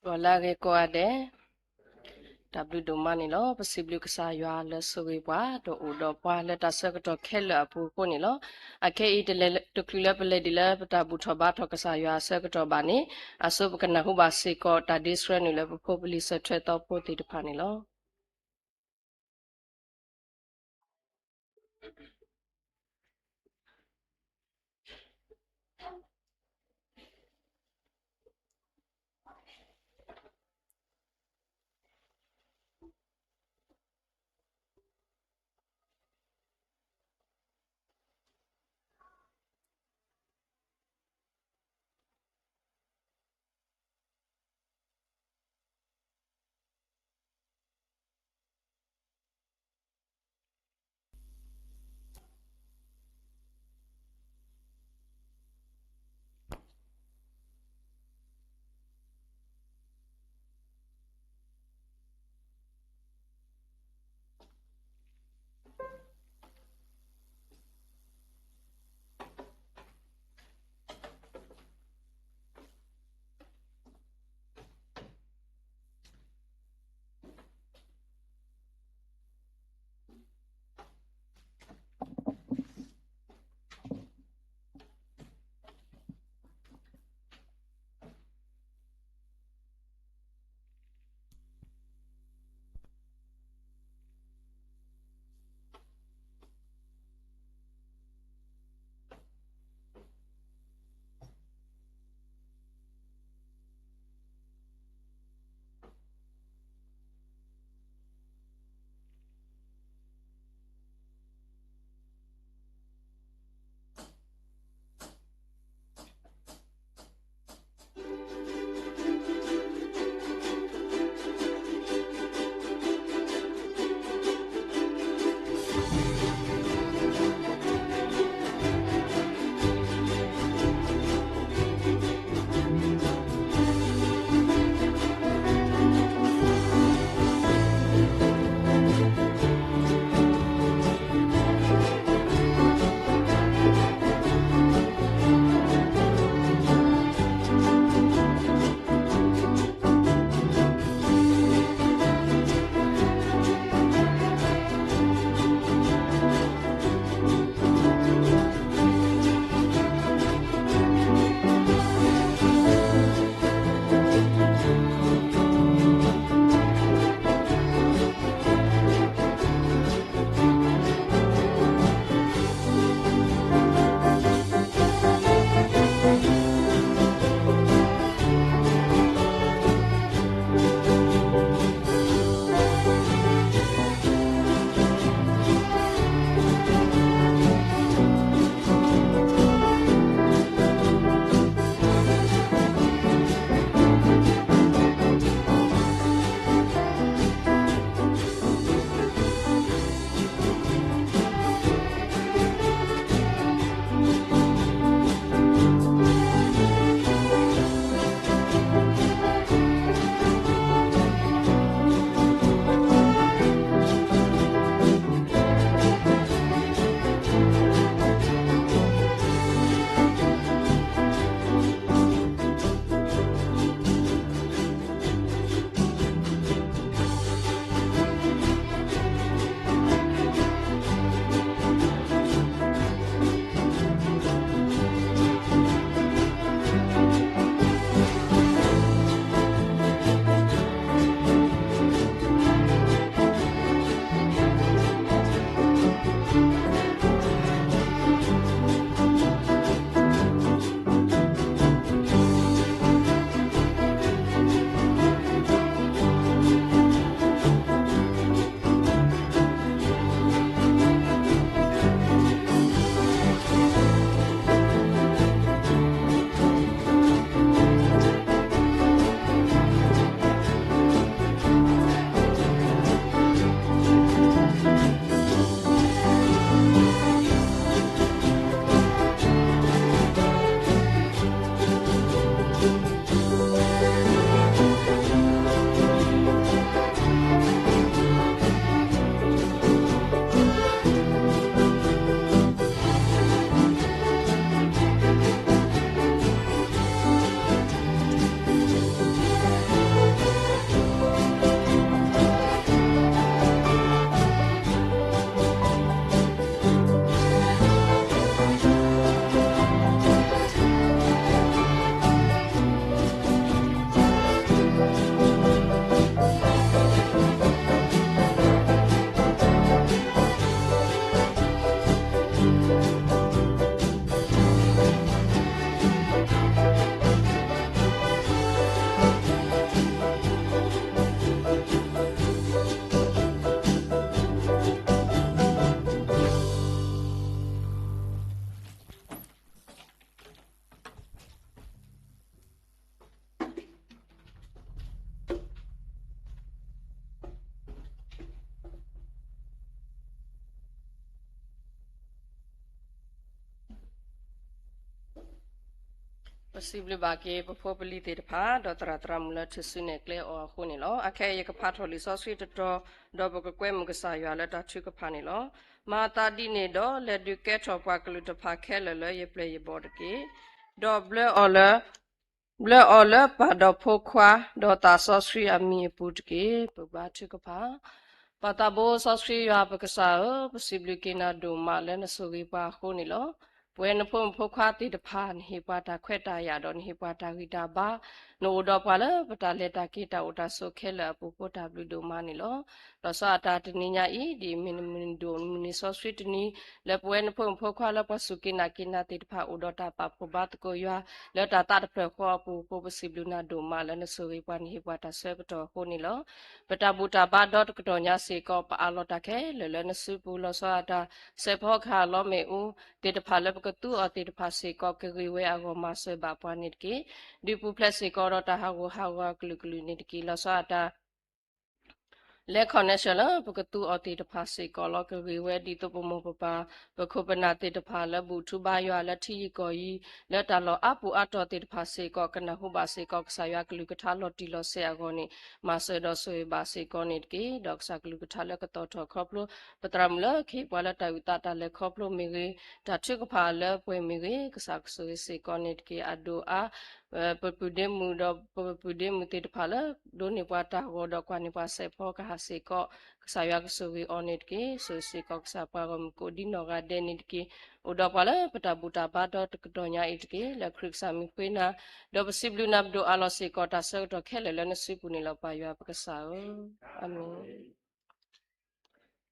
ဒီးလၢအဂ့ၤ ကိးဂၤဒဲး, တၢ်ဘျုးဒိၣ်မးန့ၣ်လီၤ. ပစံးဘျုးကစၢ်ယွၤလၢဆိၣ်ဂ့ၤပှၤ ဒီးအိၣ်ဒီးပှၤလၢတၢ်ဆၢကတီၢ်ခဲလၢာ်အပူၤအဃိန့ၣ်လီၤ. အခဲအံၤ တလဲၤတချုးလၢပလဲၤဒ်လၢပတၢ်ဘူၣ်ထီၣ်ဘါထီၣ်ကစၢ်ယွၤအဆၢကတီၢ်ဘၣ်န့ၣ်, အဆိပကနၢ်ဟူဘၣ်စ့ၢ်ကီးတၢ်ဒ့ဆှၢနုာ်လၢပဖိပလံၤစၢၤထွဲသီဖိသ့ၣ်တဖၣ်န့ၣ်လီၤ. စံးဘျုးဘၣ်က့ၤပဖိပလံၤသ့ၣ်တဖၣ် ဒီးသရၣ်သရၣ်မုၣ်လၢထူၣ်စုနဲၣ်ကျဲအီၤအဃိန့ၣ်လီၤ. အခဲအံၤယကဖးထီၣ်လံာ်စီဆှံတတီၤ, ဒီးပကကွဲမုာ်ကစၢ်ယွၤလၢတၢ်ထုကဖၣ်န့ၣ်လီၤ. မၤသးဒ်န့ၣ်ဒီး လဲၤဒုးကဲထီၣ်ပှၤကလုာ်တဖၣ်ခဲလၢာ်လၢယပျဲၢ်ယဘီၣ်တက့ၢ်. ဒီးဘျၢအီၤလၢ ဘျၢအီၤလၢပၢ်ဒီးဖိခွါ ဒီးသးစီဆှံအမံၤအပူၤတက့ၢ်. ပဘါထုကဖၣ်. ပၢ်သးဘိစီဆှံယွၤပကစၢ်ဧၢ, ပစံးဘျုးက့ၤနၤဒိၣ်မးလၢနဆိၣ်ဂ့ၤပှၤအဃိန့ၣ်လီၤ. ပဝဲနဖိမုၣ်ဖိခွါသ့ၣ်တဖၣ် နဟ့ၣ်ပှၤတၢ်ခွဲးတၢ်ယာ်ဒီးနဟ့ၣ်ပှၤတၢ်ဂံၢ်တၢ်ဘါ, နအိၣ်ဒီးပှၤလၢပတၢ်လဲၤတၢ်က့ၤတၢ်အိၣ်တၢ်ဆိးခဲလၢာ်အပူၤအဃိတၢ်ဘျုးဒိၣ်မးန့ၣ်လီၤ. လီၤဆီဒၣ်တၢ်တနံၤညါအံၤ ဒ်အမ့ၢ်မုၢ်နံၤဒိၣ်မုၢ်နံၤစီဆှံတနံၤ လၢပဝဲနဖိမုၣ်ဖိခွါလၢပှၤစူၢ်က့ၤနာ်က့ၤနၤသ့ၣ်တဖၣ် အိၣ်ဒီးတၢ်ပာ်ဖှိၣ်ဘါသကိးယွၤ လၢတၢ်သးတဖျၢၣ်ဃီအပူၤအဃိ ပစံးဘျုးနၤဒိၣ်မးလၢနဆိၣ်ဂ့ၤပှၤနဟ့ၣ်ပှၤတၢ်ဆၢကတီၢ်အဃိန့ၣ်လီၤ. ပတၢ်ဘူၣ်တၢ်ဘါဒီတကတီၢ်ညါစ့ၢ်ကီး ပအးလီၤတၢ်ခဲလၢာ်လၢနစုပူၤ လီၤဆီဒၣ်တၢ် စဲးဖီကဟၣ်လီမ့ၣ်အူသ့ၣ်တဖၣ်လၢပကသူအီၤသ့ၣ်တဖၣ်စ့ၢ်ကီး ကဂ့ၤဝဲအဂီၢ်မၤစၢၤဘၣ်ပှၤန့ၣ်တက့ၢ်. ဒုးပူၤဖျဲးစ့ၢ်ကီးဒီးတၢ်ဟးဂူာ်ဟးဂီၤအကလုာ်ကလုာ်န့ၣ်တက့ၢ်. လီၤဆီဒၣ်တၢ် လဲၤ connection လၢပကသူအီၤသ့ၣ်တဖၣ်စ့ၢ်ကီးလီၤ. ကဂ့ၤဝဲဒ်သိးပမိၢ်ပပၢ် ပခိၣ်ပနၢ်သ့ၣ်တဖၣ်လၢဘူၣ်ထူဘါယွၤလၢထံယံၤကီၢ်ယံၤ လၢတၢ်လီၢ်အါပူၤအါတီၤသ့ၣ်တဖၣ်စ့ၢ်ကီး ကနၢ်ဟူဘၣ်စ့ၢ်ကီးကစၢ်ယွၤကလုၢ်ကထါလီၤတံၢ်လီၤဆဲးအဂီၢ်န့ၣ် မၤစၢၤဒီးဆိၣ်ဂ့ၤဘၣ်စ့ၢ်ကီးန့ၣ်တက့ၢ်. ဒီးကစၢ်ကလုၢ်ကထါလၢကသီၣ်ထီၣ်ခီဖျိ ပသရၣ်မုၣ်လၢကဟ့ၣ်ပှၤလၢတၢ်အုၣ်သးတၢ်လဲၤခီဖျိမ့ၢ်ဂ့ၤ, တၢ်ထုကဖၣ်လၢပှဲၤမ့ၢ်ဂ့ၤ, ကစၢ်ကဆိၣ်ဂ့ၤစ့ၢ်ကီးန့ၣ်တက့ၢ်. အဒိၣ်အါ ပပုၢ်ဒ့မုၣ်ဒီးပပုၢ်ဒ့မုၣ်သ့ၣ်တဖၣ်လၢ ဒိးန့ၢ်ပှၤတၢ်ဂီၤဒီးကွၢ်န့ၢ်ပှၤစဲးဖီကဟၣ်စ့ၢ်ကီး ကစၢ်ယွၤကဆိၣ်ဂ့ၤအီၤန့ၣ်တက့ၢ်. ဆိၣ်ဂ့ၤစ့ၢ်ကီးကစၢ်ပှၤဂီၢ်မုၢ်ကိးဒံနီၢ်ဂၤဒဲးန့ၣ်တက့ၢ်. အိၣ်ဒီးပှၤလၢပတၢ်ဘူၣ်တၢ်ဘါဒီတကတီၢ်ညါအံၤတက့ၢ်. လၢခရံာ်ကစၢ်မံၤဃ့နၤ, ဒီးပစံးဘျုးနၤပဒိၣ်အးလီၤစ့ၢ်ကီး တၢ်ဆၢကတီၢ်ခဲလၢာ်လၢနစုပူၤန့ၣ်လီၤ ပၢ်ယွၤပကစၢ်ဧၢ, အၤမ့ၣ်.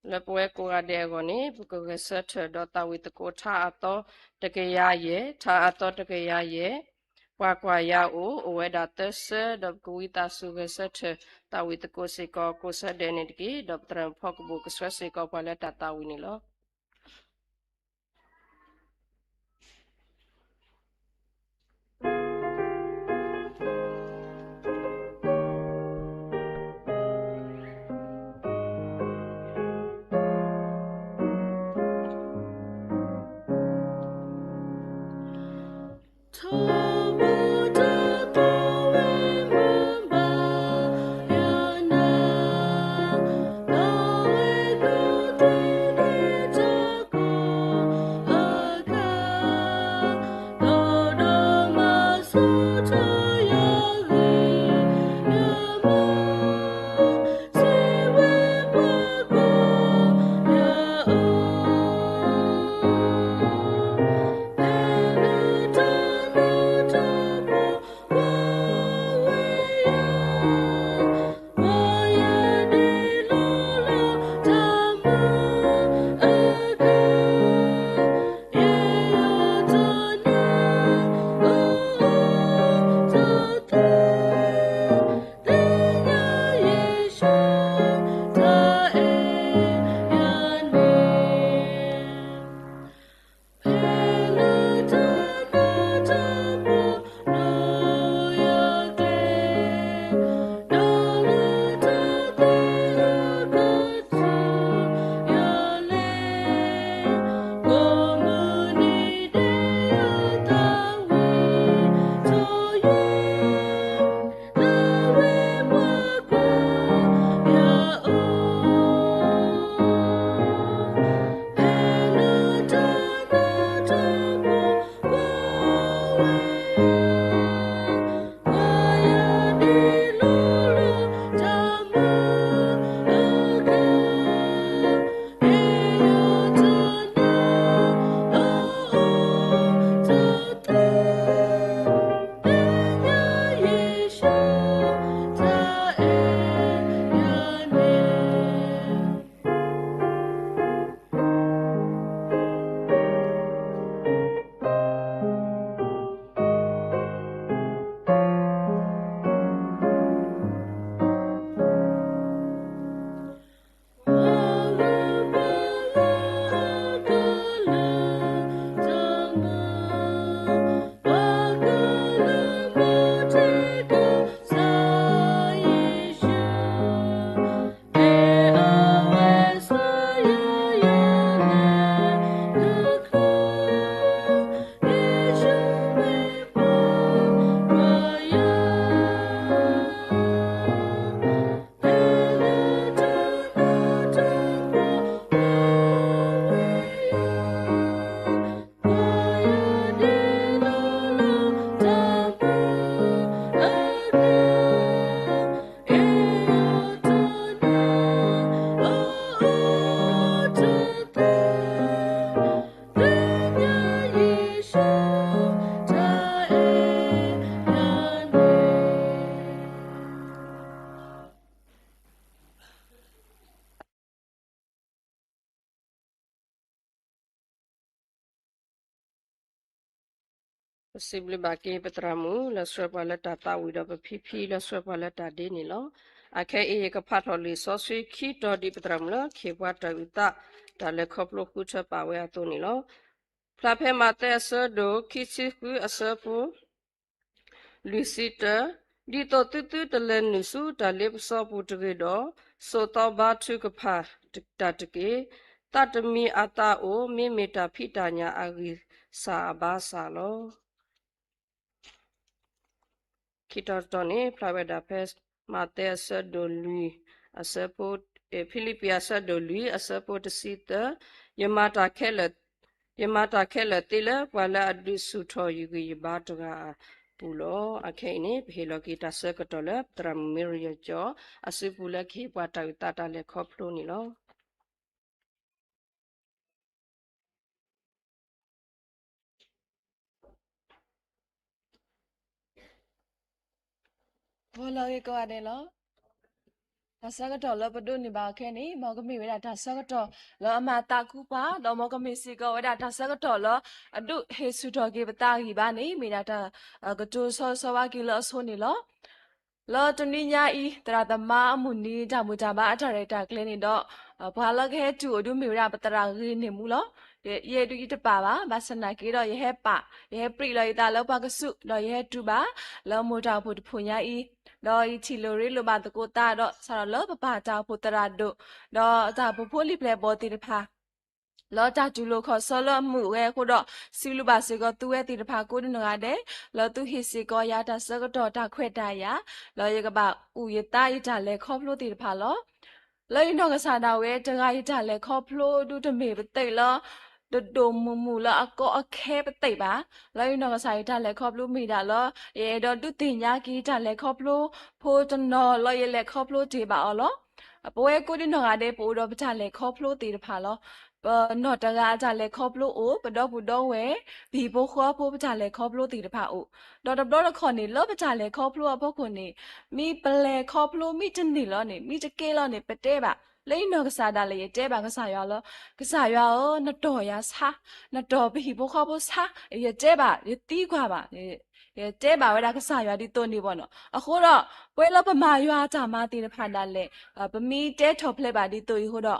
လၢပဝဲကိးဂၤဒဲးအဂီၢ်န့ၣ် ပကဂဲၤဆၢထၢၣ်ဒီးသးဝံၣ်သကိးထါအသီတကယၤယဲၢ်, ထါအသီတကယၤယဲၢ်, ပှၤကွၢ်ယၤအိၣ် အိၣ်ဝဲဒၣ်သၢဆၢ, ဒီးပကဝံသးစူၤဂဲၤဆၢထၢၣ်သးဝံၣ်သကိးစ့ၢ်ကီးကိးဆၢဒဲးန့ၣ်တက့ၢ်. ဒီးပသရၣ်မုၣ်ဖီကဘူးကဆှၢစ့ၢ်ကီးပှၤလၢတၢ်သးဝံၣ်န့ၣ်လီၤ. စံးဘျုးဘၣ်က့ၤပသရၣ်မုၣ် လၢဆှၢပှၤလၢတၢ်သးဝံၣ်ဒီးပဖံဖံလၢဆှၢပှၤလၢတၢ်ဒ့န့ၣ်လီၤ. အခဲအံၤယကဖးထီၣ်လံာ်စီဆှံခံတီၤဒ်ပသရၣ်မုၣ်လၢ ခ့ပှၤတၢ်အုၣ်သး တၢ်လဲၤခီဖျိဃုထၢပာ်ဝဲအသိးန့ၣ်လီၤ. ဖျါဖဲမးသဲအဆၢဒိၣ်ခံဆံဃုအဆၢဖိ လွံၢ်ဆံတၢ, ဒ်သိးသုသုတလဲၤနုာ်ဆူတၢ်လ့ပစီပူၤတဂ့ၤဒီး, ဆိးသီဘါထုကဖၣ်တၢ်တက့ၢ်. သးတမံၤအသးအိၣ် မ့မ့ၢ်တၢ်ဖံးတၢ်ညၣ်အဂံၢ်စၢ်အဘါစၢ်လီၤ. ခံတီၤတတီၤန့ၣ် ဖျါဝဲဒၣ်ဖဲ မးသဲအဆၢဒိၣ်လွံၢ် အဆၢဖိ, ဖံလံးပံးအဆၢဒိၣ်လွံၢ် အဆၢဖိတဆံသၢ, ယမၤတၢ်ခဲလၢာ်, ယမၤတၢ်ခဲလၢာ်သ့လၢ ပှၤလၢအဒုးဆူၣ်ထီၣ်ယဂံၢ်ယဘါတဂၤအပူၤလီၤ. အခဲအံၤန့ၣ် ပဟ့ၣ်လီၤက့ၤတၢ်ဆၢကတီၢ်လၢ ပသရၣ်မုၣ်မ့ရယီၤကၠီ အစုပူၤလၢကဟ့ၣ်ပှၤတၢ်အုၣ်သးတၢ်လဲၤခီဖျိန့ၣ်လီၤ. ဂီၤလၢအဂ့ၤကိးဂၤဒဲးလီၤ. တၢ်ဆၢကတီၢ်လၢပဒိးန့ၢ်ဘၣ်အီၤခဲအံၤန့ၣ် မ်ကမ့ၢ်ဝဲဒၣ်တၢ်ဆၢကတီၢ်လၢအမၤသးခုပှၤ, ဒီးမ်ကမ့ၢ်စ့ၢ်ကီးဝဲဒၣ်တၢ်ဆၢကတီၢ်လၢအဒုးဟ့ၣ်ဆူၣ်ထီၣ်က့ၤပသးအဂံၢ်ဘါန့ၣ် မ့ၢ်ဒၣ်တၢ်ကတိၤဆီဆီဝါက့ၤလၢအဆိန့ၣ်လီၤ. လၢတနွံညါအံၤ သရၣ်သမါအမုၢ်နံၤ တၢ်ဘူၣ်တၢ်ဘါအတၢ်ရဲၣ်တၢ်ကျဲၤန့ၣ်ဒီး ပှၤလၢကဟဲတုၤအိၣ်ဒုးမ့ၢ်ဝဲဒၣ်ပသရၣ်ဂ့ၤန့ၢ်မူလီၤ. ယဲဒုးယတပာ်ဘၣ်, ဘၣ်ဆၣ်သနာ်က့ဒီး ယဟဲပာ်, ယဟဲပြံးလီၤယသးလၢပှၤကစူၣ် ဒီးယဟဲတုၤဘၣ် လၢမိၢ်တၢ်အိၣ်ဖှိၣ်တဖုညါအံၤ, ဒီးယထံၣ်လိာ်ရ့လိာ်ဘၣ်သကိးသးဒီး စးထီၣ်လၢပပၢ်တၢ်အိၣ်ဖှိၣ်သရၣ်ဒိၣ် ဒီးတၢ်အိၣ်ဖှိၣ်ဖိလံၤပျဲၢ်ဘီၣ်သ့ၣ်တဖၣ် လၢတၢ်တူၢ်လိာ်ခီၣ်ဆၢလၢအမုာ်ဝဲအဃိဒီး စံးဘျုးဘၣ်စ့ၢ်ကီးသုဝဲသ့ၣ်တဖၣ်ကိးဒ်နီၢ်ဂၤဒဲး လၢသုဟ့ၣ်စ့ၢ်ကီးယၤတၢ်ဆၢကတီၢ်တၢ်ခွဲးတၢ်ယာ် လၢယကဘၣ်အုၣ်ယသးယတၢ်လဲၤခီဖျိသ့ၣ်တဖၣ်လီၤ. လၢယနီၢ်ကစၢ်ဒၣ်ဝဲတဂၤ ယတၢ်လဲၤခီဖျိဒုးတမ့ၢ်ပသ့ၣ်လၢ တဒိၣ်မုၢ်မုၢ်လၢအကီအခဲပသ့ၣ်ဘၣ်. လၢယနီၢ်ကစၢ်ယတၢ်လဲၤခီဖျိမ့ၢ်ဒၣ်လၢ ယအဲၣ်ဒိးဒုးသ့ၣ်ညါက့ၤတၢ်လဲၤခီဖျိဖိတနီၤလၢယလဲၤခီဖျိတ့ၢ်ဘၣ်အီၤလီၤ. ပဝဲကိးဒ်နီၢ်ဂၤဒဲးပအိၣ်ဒီးပတၢ်လဲၤခီဖျိသ့ၣ်တဖၣ်လီၤ. ပနီၢ်တဂၤအတၢ်လဲၤခီဖျိအိၣ်, ပဒီပုၢ်ဒီဝဲၢ်, ပဟံၣ်ဖိဃီဖိပတၢ်လဲၤခီဖျိသ့ၣ်တဖၣ်အိၣ်, ဒီးတဘျီတခီၣ်န့ၣ် လၢပတၢ်လဲၤခီဖျိအဖီခိၣ်န့ၣ် မ့ၢ်ပလဲၤခီဖျိမ့ၢ်တန့ၢ်လီၤန့ၣ် မ့ၢ်တကဲလီၤန့ၣ် ပတဲဘၣ်. လၢယနီၢ်ကစၢ်ဒၣ်လဲာ် ယတဲဘၣ်ကစၢ်ယွၤလၢ ကစၢ်ယွၤဧၢ, နတီၢ်ယၤဆါ, နတီၢ်ပဟံၣ်ဖိဃီဖိဆါ, ယတဲဘၣ်, ယသံကွၢ်ဘၣ်, ယတဲဘၣ်ဝဲဒၣ်ကစၢ်ယွၤဒ်သိးန့ၣ်ဘၣ်နီၤ. အဃိဒီး ပဝဲလၢပမၤယွၤအတၢ်မၤသ့ၣ်တဖၣ်ဒၣ်လဲာ် ပမ့ၢ်တဲထီၣ်ဖျဲးဘၣ်ဒ်သိးအံၤအဃိဒီး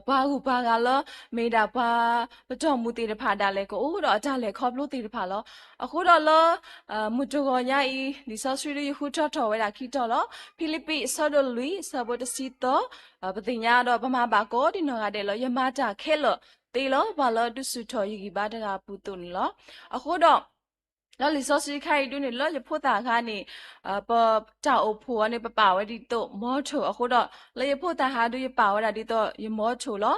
ပှၤဂုၤပှၤဂၤလၢ မ့ၢ်ဒၣ်ပှၤပတီၢ်မုၢ်သ့ၣ်တဖၣ်ဒၣ်လဲာ် ကအိၣ်ဒီးအတၢ်လဲၤခီဖျိသ့ၣ်တဖၣ်လီၤ. အဃိဒီးလၢ မုၢ်တဂီၤညါအံၤ လံာ်စီဆှံဒ်ယဃုထၢထီၣ်ဝဲဒၣ်ခံတီၤလီၤ. ဖံလံးပံး အဆၢဒိၣ်လွံၢ် အဆၢဖိတဆံသၢ, ပသ့ၣ်ညါဒီးပမၤဘၣ်ကိးဒ်နီၢ်ဂၤဒဲးလၢ ယမၤတၢ်ခဲလၢာ်သ့လၢ ပှၤလၢဒုးဆူၣ်ထီၣ်ယဂံၢ်ဘါတဂၤအပူၤအသိးန့ၣ်လီၤ. အဃိဒီး လၢလံာ်စီဆှံခါအံၤဒုးန့ၣ် လၢယဖိသၣ်အခါန့ၣ် ပတၢ်အိၣ်ဖှိၣ်အီၤန့ၣ် ပပာ်ဝဲဒ်သိး motto အဃိဒီး လၢယဖိသၣ်ဟါဒုးယပာ်ဝဲဒၣ်ဒ်သိးယ motto လီ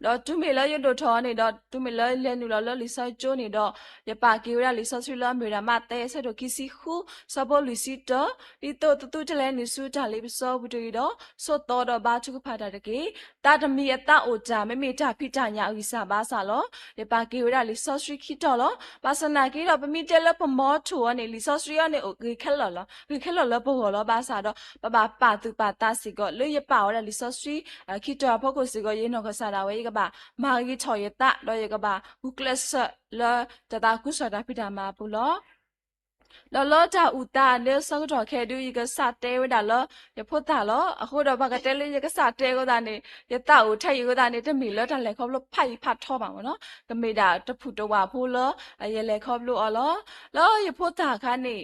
ၤ. ဒီးတုၤမ့ၢ်လၢယဒိၣ်ထီၣ်အီၤန့ၣ်ဒီး တုၤမ့ၢ်လၢလဲၤနုာ်လီၤလၢလံာ်စီဆှံကၠိန့ၣ်ဒီး ယပာ်က့ၤဝဲဒၣ်လံာ်စီဆှံလၢအမ့ၢ်ဝဲဒၣ် မးသဲ အဆၢဒိၣ်ခံဆံဃု ဆၢဖိလွံၢ်ဆံတၢ, ဒ်သိးသုသုတလဲၤနုာ်ဆူတၢ်လ့ပစီပူၤတဂ့ၤဒီး ဆိးသီဒီးဘါထုကဖၣ်တၢ်တက့ၢ်. သးတမံၤအသးအိၣ်တၢ် မ့မ့ၢ်တၢ်ဖံးတၢ်ညၣ်အဂံၢ်စၢ်ဘါစၢ်လီၤ. ယပာ်က့ၤဝဲဒၣ်လံာ်စီဆှံခံတီၤလီၤ. ဘၣ်ဆၣ်သနာ်က့ဒီး ပမ့ၢ်တဲလၢပ motto အီၤန့ၣ် လံာ်စီဆှံအီၤန့ၣ် အိၣ်ဂ့ၤခဲလၢာ်လီၤ. ဂ့ၤခဲလၢာ်လၢပဂီၢ်လီၤ. ဘၣ်ဆၣ်ဒီး ပဘၣ်ပာ်သူၣ်ပာ်သးစ့ၢ်ကီး လၢယပာ်ဝဲဒၣ်လံာ်စီဆှံ ခံတီၤအဖီခိၣ်စ့ၢ်ကီး ယနီၢ်ကစၢ်ဒၣ်ဝဲ ယကဘၣ်မၤဂ့ၤထီၣ်ယသး ဒီးယကဘၣ်ဂုာ်ကျဲးစၢးလၢတၢ်သးခုကစီၣ်တၢ်ဖံးတၢ်မၤအပူၤလီၤ. ဒီးလၢတၢ်အုၣ်သးလၢဆၢကတီၢ်ခဲအံၤဒုး ယကစးတဲဝဲဒၣ်လၢယဖိသၣ်လီၤ. အဃိဒီးပှၤကတဲလၢယကစးတဲအဃိသတးန့ၣ် ယသးအိၣ်ထဲအံၤအဃိသတးန့ၣ် တမ့ၢ်လၢတၢ်လဲၤခီဖျိဖးယံာ်ဖးထီဘၣ်မ့ၢ်နီၤ. ကမ့ၢ်ဒၣ်တဖုၣ်တဝးဖိလၢ ယလဲၤခီဖျိအီၤလီၤ. လၢယဖိသၣ်အခါန့ၣ်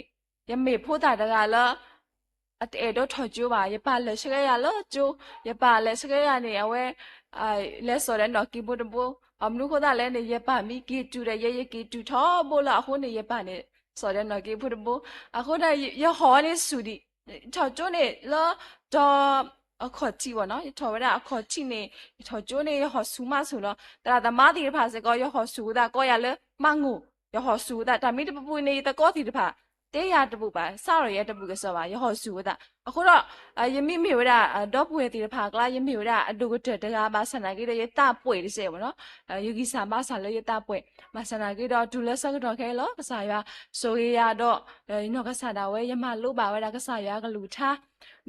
ယမ့ၢ်ဖိသၣ်တဂၤလၢ အတအဲၣ်ဒိးထီၣ်ကၠိဘၣ်. ယပၢ်လဲၤဆှၢယၤလၢကၠိ, ယပၢ်လဲၤဆှၢယၤန့ၣ် အဝဲ လဲၤစိာ်ဒီးနီၣ်က့ဖိတဘိ. ဘၣ်မနုၤအဃိသတးလဲၣ်န့ၣ် ယပၢ်မ့ၢ်က့ၤတုၤဒီး ယဲယက့ၤတုၤထီဘိလၢအဃိန့ၣ် ယပၢ်န့ၣ် စိာ်ဒီးနီၣ်က့ဖိတဘိ. အဃိဒီး ယဟီၣ်န့ၣ်ဆူၣ်ဒံး, ထီၣ်ကၠိန့ၣ်လၢ ဒီ အခီၣ်ထံးဘၣ်နီၤ, ယထီၣ်ဝဲဒၣ်အခီၣ်ထံးန့ၣ် ယထီၣ်ကၠိန့ၣ် ယဟီၣ်ဆူၣ်မးဆူၣ်လီၤ. သရၣ်သမါသ့ၣ်တဖၣ်စ့ၢ်ကီး ယဟီၣ်ဆူၣ်ဝဲသး ကိးယၤလၢမါငိၢ်, ယဟီၣ်ဆူၣ်ဝဲသး တၢ်မ့ၢ်တပူၤပူၤန့ၣ် ယသကိးသ့ၣ်တဖၣ် တဲယၤတဘူၣ်ဘၣ်, စးထီၣ်ယဲတဘူၣ်ကစီၣ်ဘၣ်, ယဟီၣ်ဆူၣ်ဝဲသး. အဃိဒီး ယမ့မ့ၢ်ဝဲဒၣ် ဒီပုၢ်ဝဲၢ်သ့ၣ်တဖၣ်အကျါ ယမ့ၢ်ဝဲဒၣ်အဒိၣ်ကတၢၢ်တဂၤဘၣ်ဆၣ်သနာ်က့ဒီး ယသးပှဲၤတစဲးဘၣ်နီၤ, ယဂံၢ်စၢ်ဘါစၢ်လၢယသးပှဲၤ, ဘၣ်ဆၣ်သနာ်က့ဒီး တုၤလၢဆၢကတီၢ်ခဲအံၤလီၤ ကစၢ်ယွၤဆိၣ်ဂ့ၤယၤဒီး ယနီၢ်ကစၢ်ဒၣ်ဝဲ ယမၤလိဘၣ်ဝဲဒၣ်ကစၢ်ယွၤကလုၢ်ကထါ,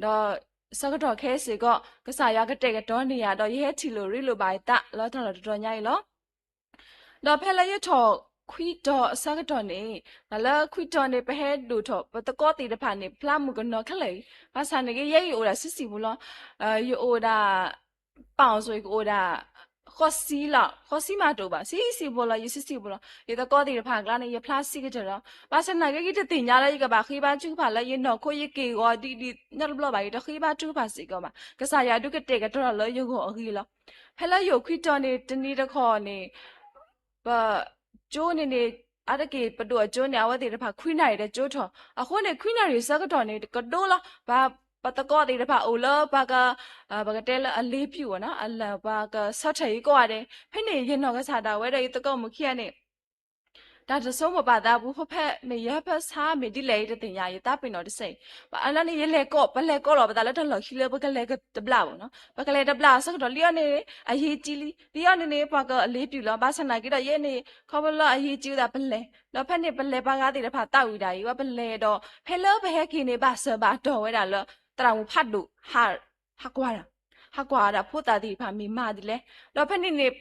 ဒီးဆၢကတီၢ်ခဲအံၤစ့ၢ်ကီး ကစၢ်ယွၤကတဲာ်ကတီၤန့ၢ်ယၤဒီး ယဟဲထံၣ်လိာ်ရ့လိာ်ဘၣ်ယသးလၢတၢ်လီၢ်တတီၤညါအံၤလီၤ. ဒီးဖဲလၢယထီၣ် ခွံတီၤအဆၢကတီၢ်န့ၣ်, တၢ်လၢခွံတီၤန့ၣ် ပဟဲဒိၣ်ထီၣ် ပသကိးသ့ၣ်တဖၣ်န့ၣ် ဖျါမုၢ်ကနီၤခဲလၢာ်အံၤ, ဘၣ်ဆၣ်န့ၣ်က့ ယဲယအိၣ်ဒၣ်ဆံးဆံးဖိလီၤ. ယအိၣ်ဒၣ် ပီၣ်စိ ယကအိၣ်ဒၣ် ဃိးဆံလီၤ, ဃိးဆံမးတအိၣ်ဘၣ်, ဆံးဆံးဖိလီၤ, ယဆံးဆံးဖိလီၤ. ယသကိးသ့ၣ်တဖၣ်အကျါန့ၣ် ယဖျါဆံးကတၢၢ်လီၤ. ဘၣ်ဆၣ်သနာ်က့ ယတသ့ၣ်ညါလၢယကဘၣ်ဃ့ဘါထုကဖၣ်လၢ ယနီၢ်ခိယက့ၢ်ဂီၤဒ်ဒ်နီတဘျီဘၣ်, ယတဃ့ဘါထုကဖၣ်စ့ၢ်ကီးဘၣ်. ကစၢ်ယွၤဒုးကတဲာ်ကတီၤထီၣ်လၢယဂီၢ်အဂ့ၢ်လီၤ. ဖဲလၢယအိၣ်ခွံတီၤန့ၣ် တနံၤတခီန့ၣ် ပ ကၠိန့ၣ်န့ၣ် အါတက့ၢ်ပဒိၣ်အကၠိန့ၣ် အဝဲသ့ၣ်တဖၣ်ခွံနၣ်ရံၣ်တကၠိထီၣ်, အဃိန့ၣ် ခွံနၣ်ရံၣ်ဆၢကတီၢ်န့ၣ် ကဒိလီၤ. ပှၤ ပသကိးသ့ၣ်တဖၣ်အိၣ်လၢပှၤက ပကတဲလၢအလ့ၤပျူၢ်ဘၣ်နီၤ, အလၢပှၤကဆၢထၢၣ်အံၤကိးဂၤဒဲး, ဖဲန့ၣ် ယနီၢ်ကစၢ်ဒၣ်ဝဲဒီးယသကိးမုၣ်ခံဂၤန့ၣ် တၢ်တဆိကမိၣ်ပာ်သးပူၤ ဖိဖဲမ့ၢ်ယဲဖဲဆါမ့ၢ်ဒ်လဲၣ်အံၤတသ့ၣ်ညါ, ယသးပ့ၤနီၣ်တစဲးအံၤ, ဘၣ်အလီၢ်န့ၣ် ယလဲၤကိး ပလဲၤကိးလီၤပသးလၢတၢ်လီၢ်ခံလၢပကလဲၤတဘျီဘၣ်နီၤ, ပကလဲၤတဘျီအဆၢကတီၢ် လံအီၤန့ၣ် အရေးကြီးလံ, လံအီၤန့ၣ်န့ၣ် ပှၤကအလ့ၤပျူၢ်လီၤ, ဘၣ်ဆၣ်သနာ်က့ဒီးယဲန့ၣ် ခီဖျိလၢအရေးကြီးသးပလဲၤ, ဒီးဖဲန့ၣ်ပလဲၤပှၤဂၤသ့ၣ်တဖၣ်သးဝံၣ်ဒၣ်အံၤ ဝဲပလဲၤဒီး ဖဲလၢပဟဲက့ၤန့ၣ် ဘၣ်စၢၤဘၣ်တီၢ်ဝဲဒၣ်လၢ သရၣ်မုၣ်ဖးဒိၣ် ဟးကွၢ်ဒၣ်, ဟးကွၢ်ဒၣ်ဖိသၣ်သ့ၣ်တဖၣ်မ့ၢ်မၤဒ်လဲၣ်, ဒီးဖဲန့ၣ်န့ၣ်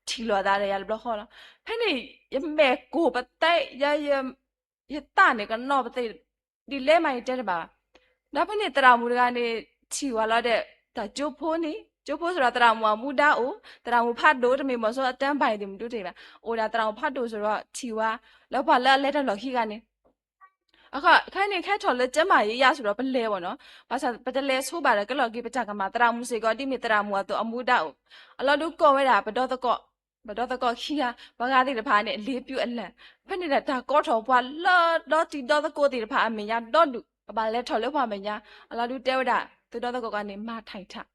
ထံၣ်လိာ်သးဒီးယၤတဘျီဃီလီၤ. ဖဲန့ၣ် ယမဲာ်ကိၢ်ပသဲး ယ ယသးန့ၣ်ကနီၤပသ့ၣ် ဒ်လဲၣ်မးယတဲတဘၣ်ဘၣ်. ဒီးဖဲန့ၣ်သရၣ်မုၣ်တဂၤန့ၣ် ထံၣ်ဝဲလီၤဒီး တၢ်ကၠိဖိန့ၣ်, ကၠိဖိစ့ၢ်ဒီးသရၣ်မုၣ်အမူဒါအိၣ်, သရၣ်မုၣ်ဖးဒိၣ် တမ့ၢ်မီၤစိအတၢ်ဘၣ်အံၤသ့ၣ်မနုၤတမ့ၢ်ဘၣ်, အိၣ်ဒၣ်သရၣ်မုၣ်ဖးဒိၣ်စ့ၢ်ဒီးထံၣ်ဝဲ လၢပှၤလၢအလဲၤတၢ်လီၢ်ခံဂၤန့ၣ် အခါ ခဲအံၤန့ၣ် ခဲထီၣ်လၢကၠဲမးယယါစ့ၢ်ဒီးပလဲၤဘၣ်နီၤ, ဘၣ်ဆၣ်ပတလဲၤဆိဘၣ်ဒီးကလီၢ်က့ၤပတၢ်ကမၣ်, သရၣ်မုၣ်စ့ၢ်ကီး ဒ်မ့ၢ်သရၣ်မုၣ်အသိးအမူဒါအိၣ်, အလီၢ်ဒုးကိးဝဲဒၣ်ပဒီသကိး, ပဒီသကိးခံဂၤ, ပှၤဂၤသ့ၣ်တဖၣ်န့ၣ် အလ့ၤပျူၢ်အလၢ်, ဖဲန့ၣ်ဒီးတၢ်ကိးထီၣ်ပှၤလၢဒီတံၤဒီသကိးသ့ၣ်တဖၣ်အမဲာ်ညါဒီဒူၣ်, ပဘၣ်လဲၤထီၣ်လၢပှၤမဲာ်ညါ, အလီၢ်ဒုးတဲဝဲဒၣ် သုဒီသကိးဂၤန့ၣ် မၤထၣ်ထၣ်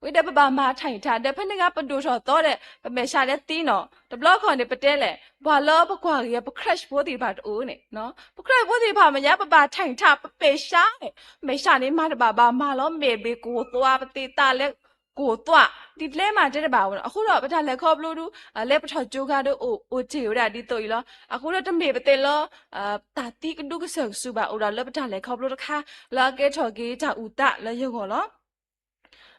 ဝံၤဒီးပဘၣ်မၤထၣ်ထၣ် ဒီးဖဲန့ၣ်ဂၤပဒိၣ်ထီၣ်သီဒီး ပမဲာ်ဆှးဒီးသံနီၤ, တဘျီခီန့ၣ် ပတဲလဲၣ် ပှၤလၢပကွၢ်ဂ့ၤ ပ crush ဖိသ့ၣ်တဖၣ်တအိၣ်န့ၣ်, ပ crush ဖိသ့ၣ်တဖၣ်မဲာ်ညါ ပဘၣ်ထၣ်ထၣ် ပမဲာ်ဆှးန့ၣ်, မဲာ်ဆှးန့ၣ် မၤတဘၣ်ဘၣ်မၤလီၤ မဲာ်ဘ့ၣ်ကိၢ်သွါ ပသ့ၣ်သးလဲၤကိၢ်သွါ, ဒ်လဲၣ်မးတဲတဘၣ်ဝဲနီၤ, အဃိဒီးပတၢ်လဲၤခီဖျိဒုး လဲၤပထီၣ်ကၠိဂၤဒီး အိၣ်တ့ၢ်ဝဲဒၣ်ဒ်သိးအံၤလီၤ, အဃိဒီးတမ့ၢ်ပသ့ၣ်လၢ တၢ်သံကဒူကစၢၢ်ကစူၤဘၣ် အိၣ်ဒၣ်လၢပတၢ်လဲၤခီဖျိတခါ လၢအကဲထီၣ်က့ၤတၢ်အုၣ်သးလၢယဂီၢ်လီၤ.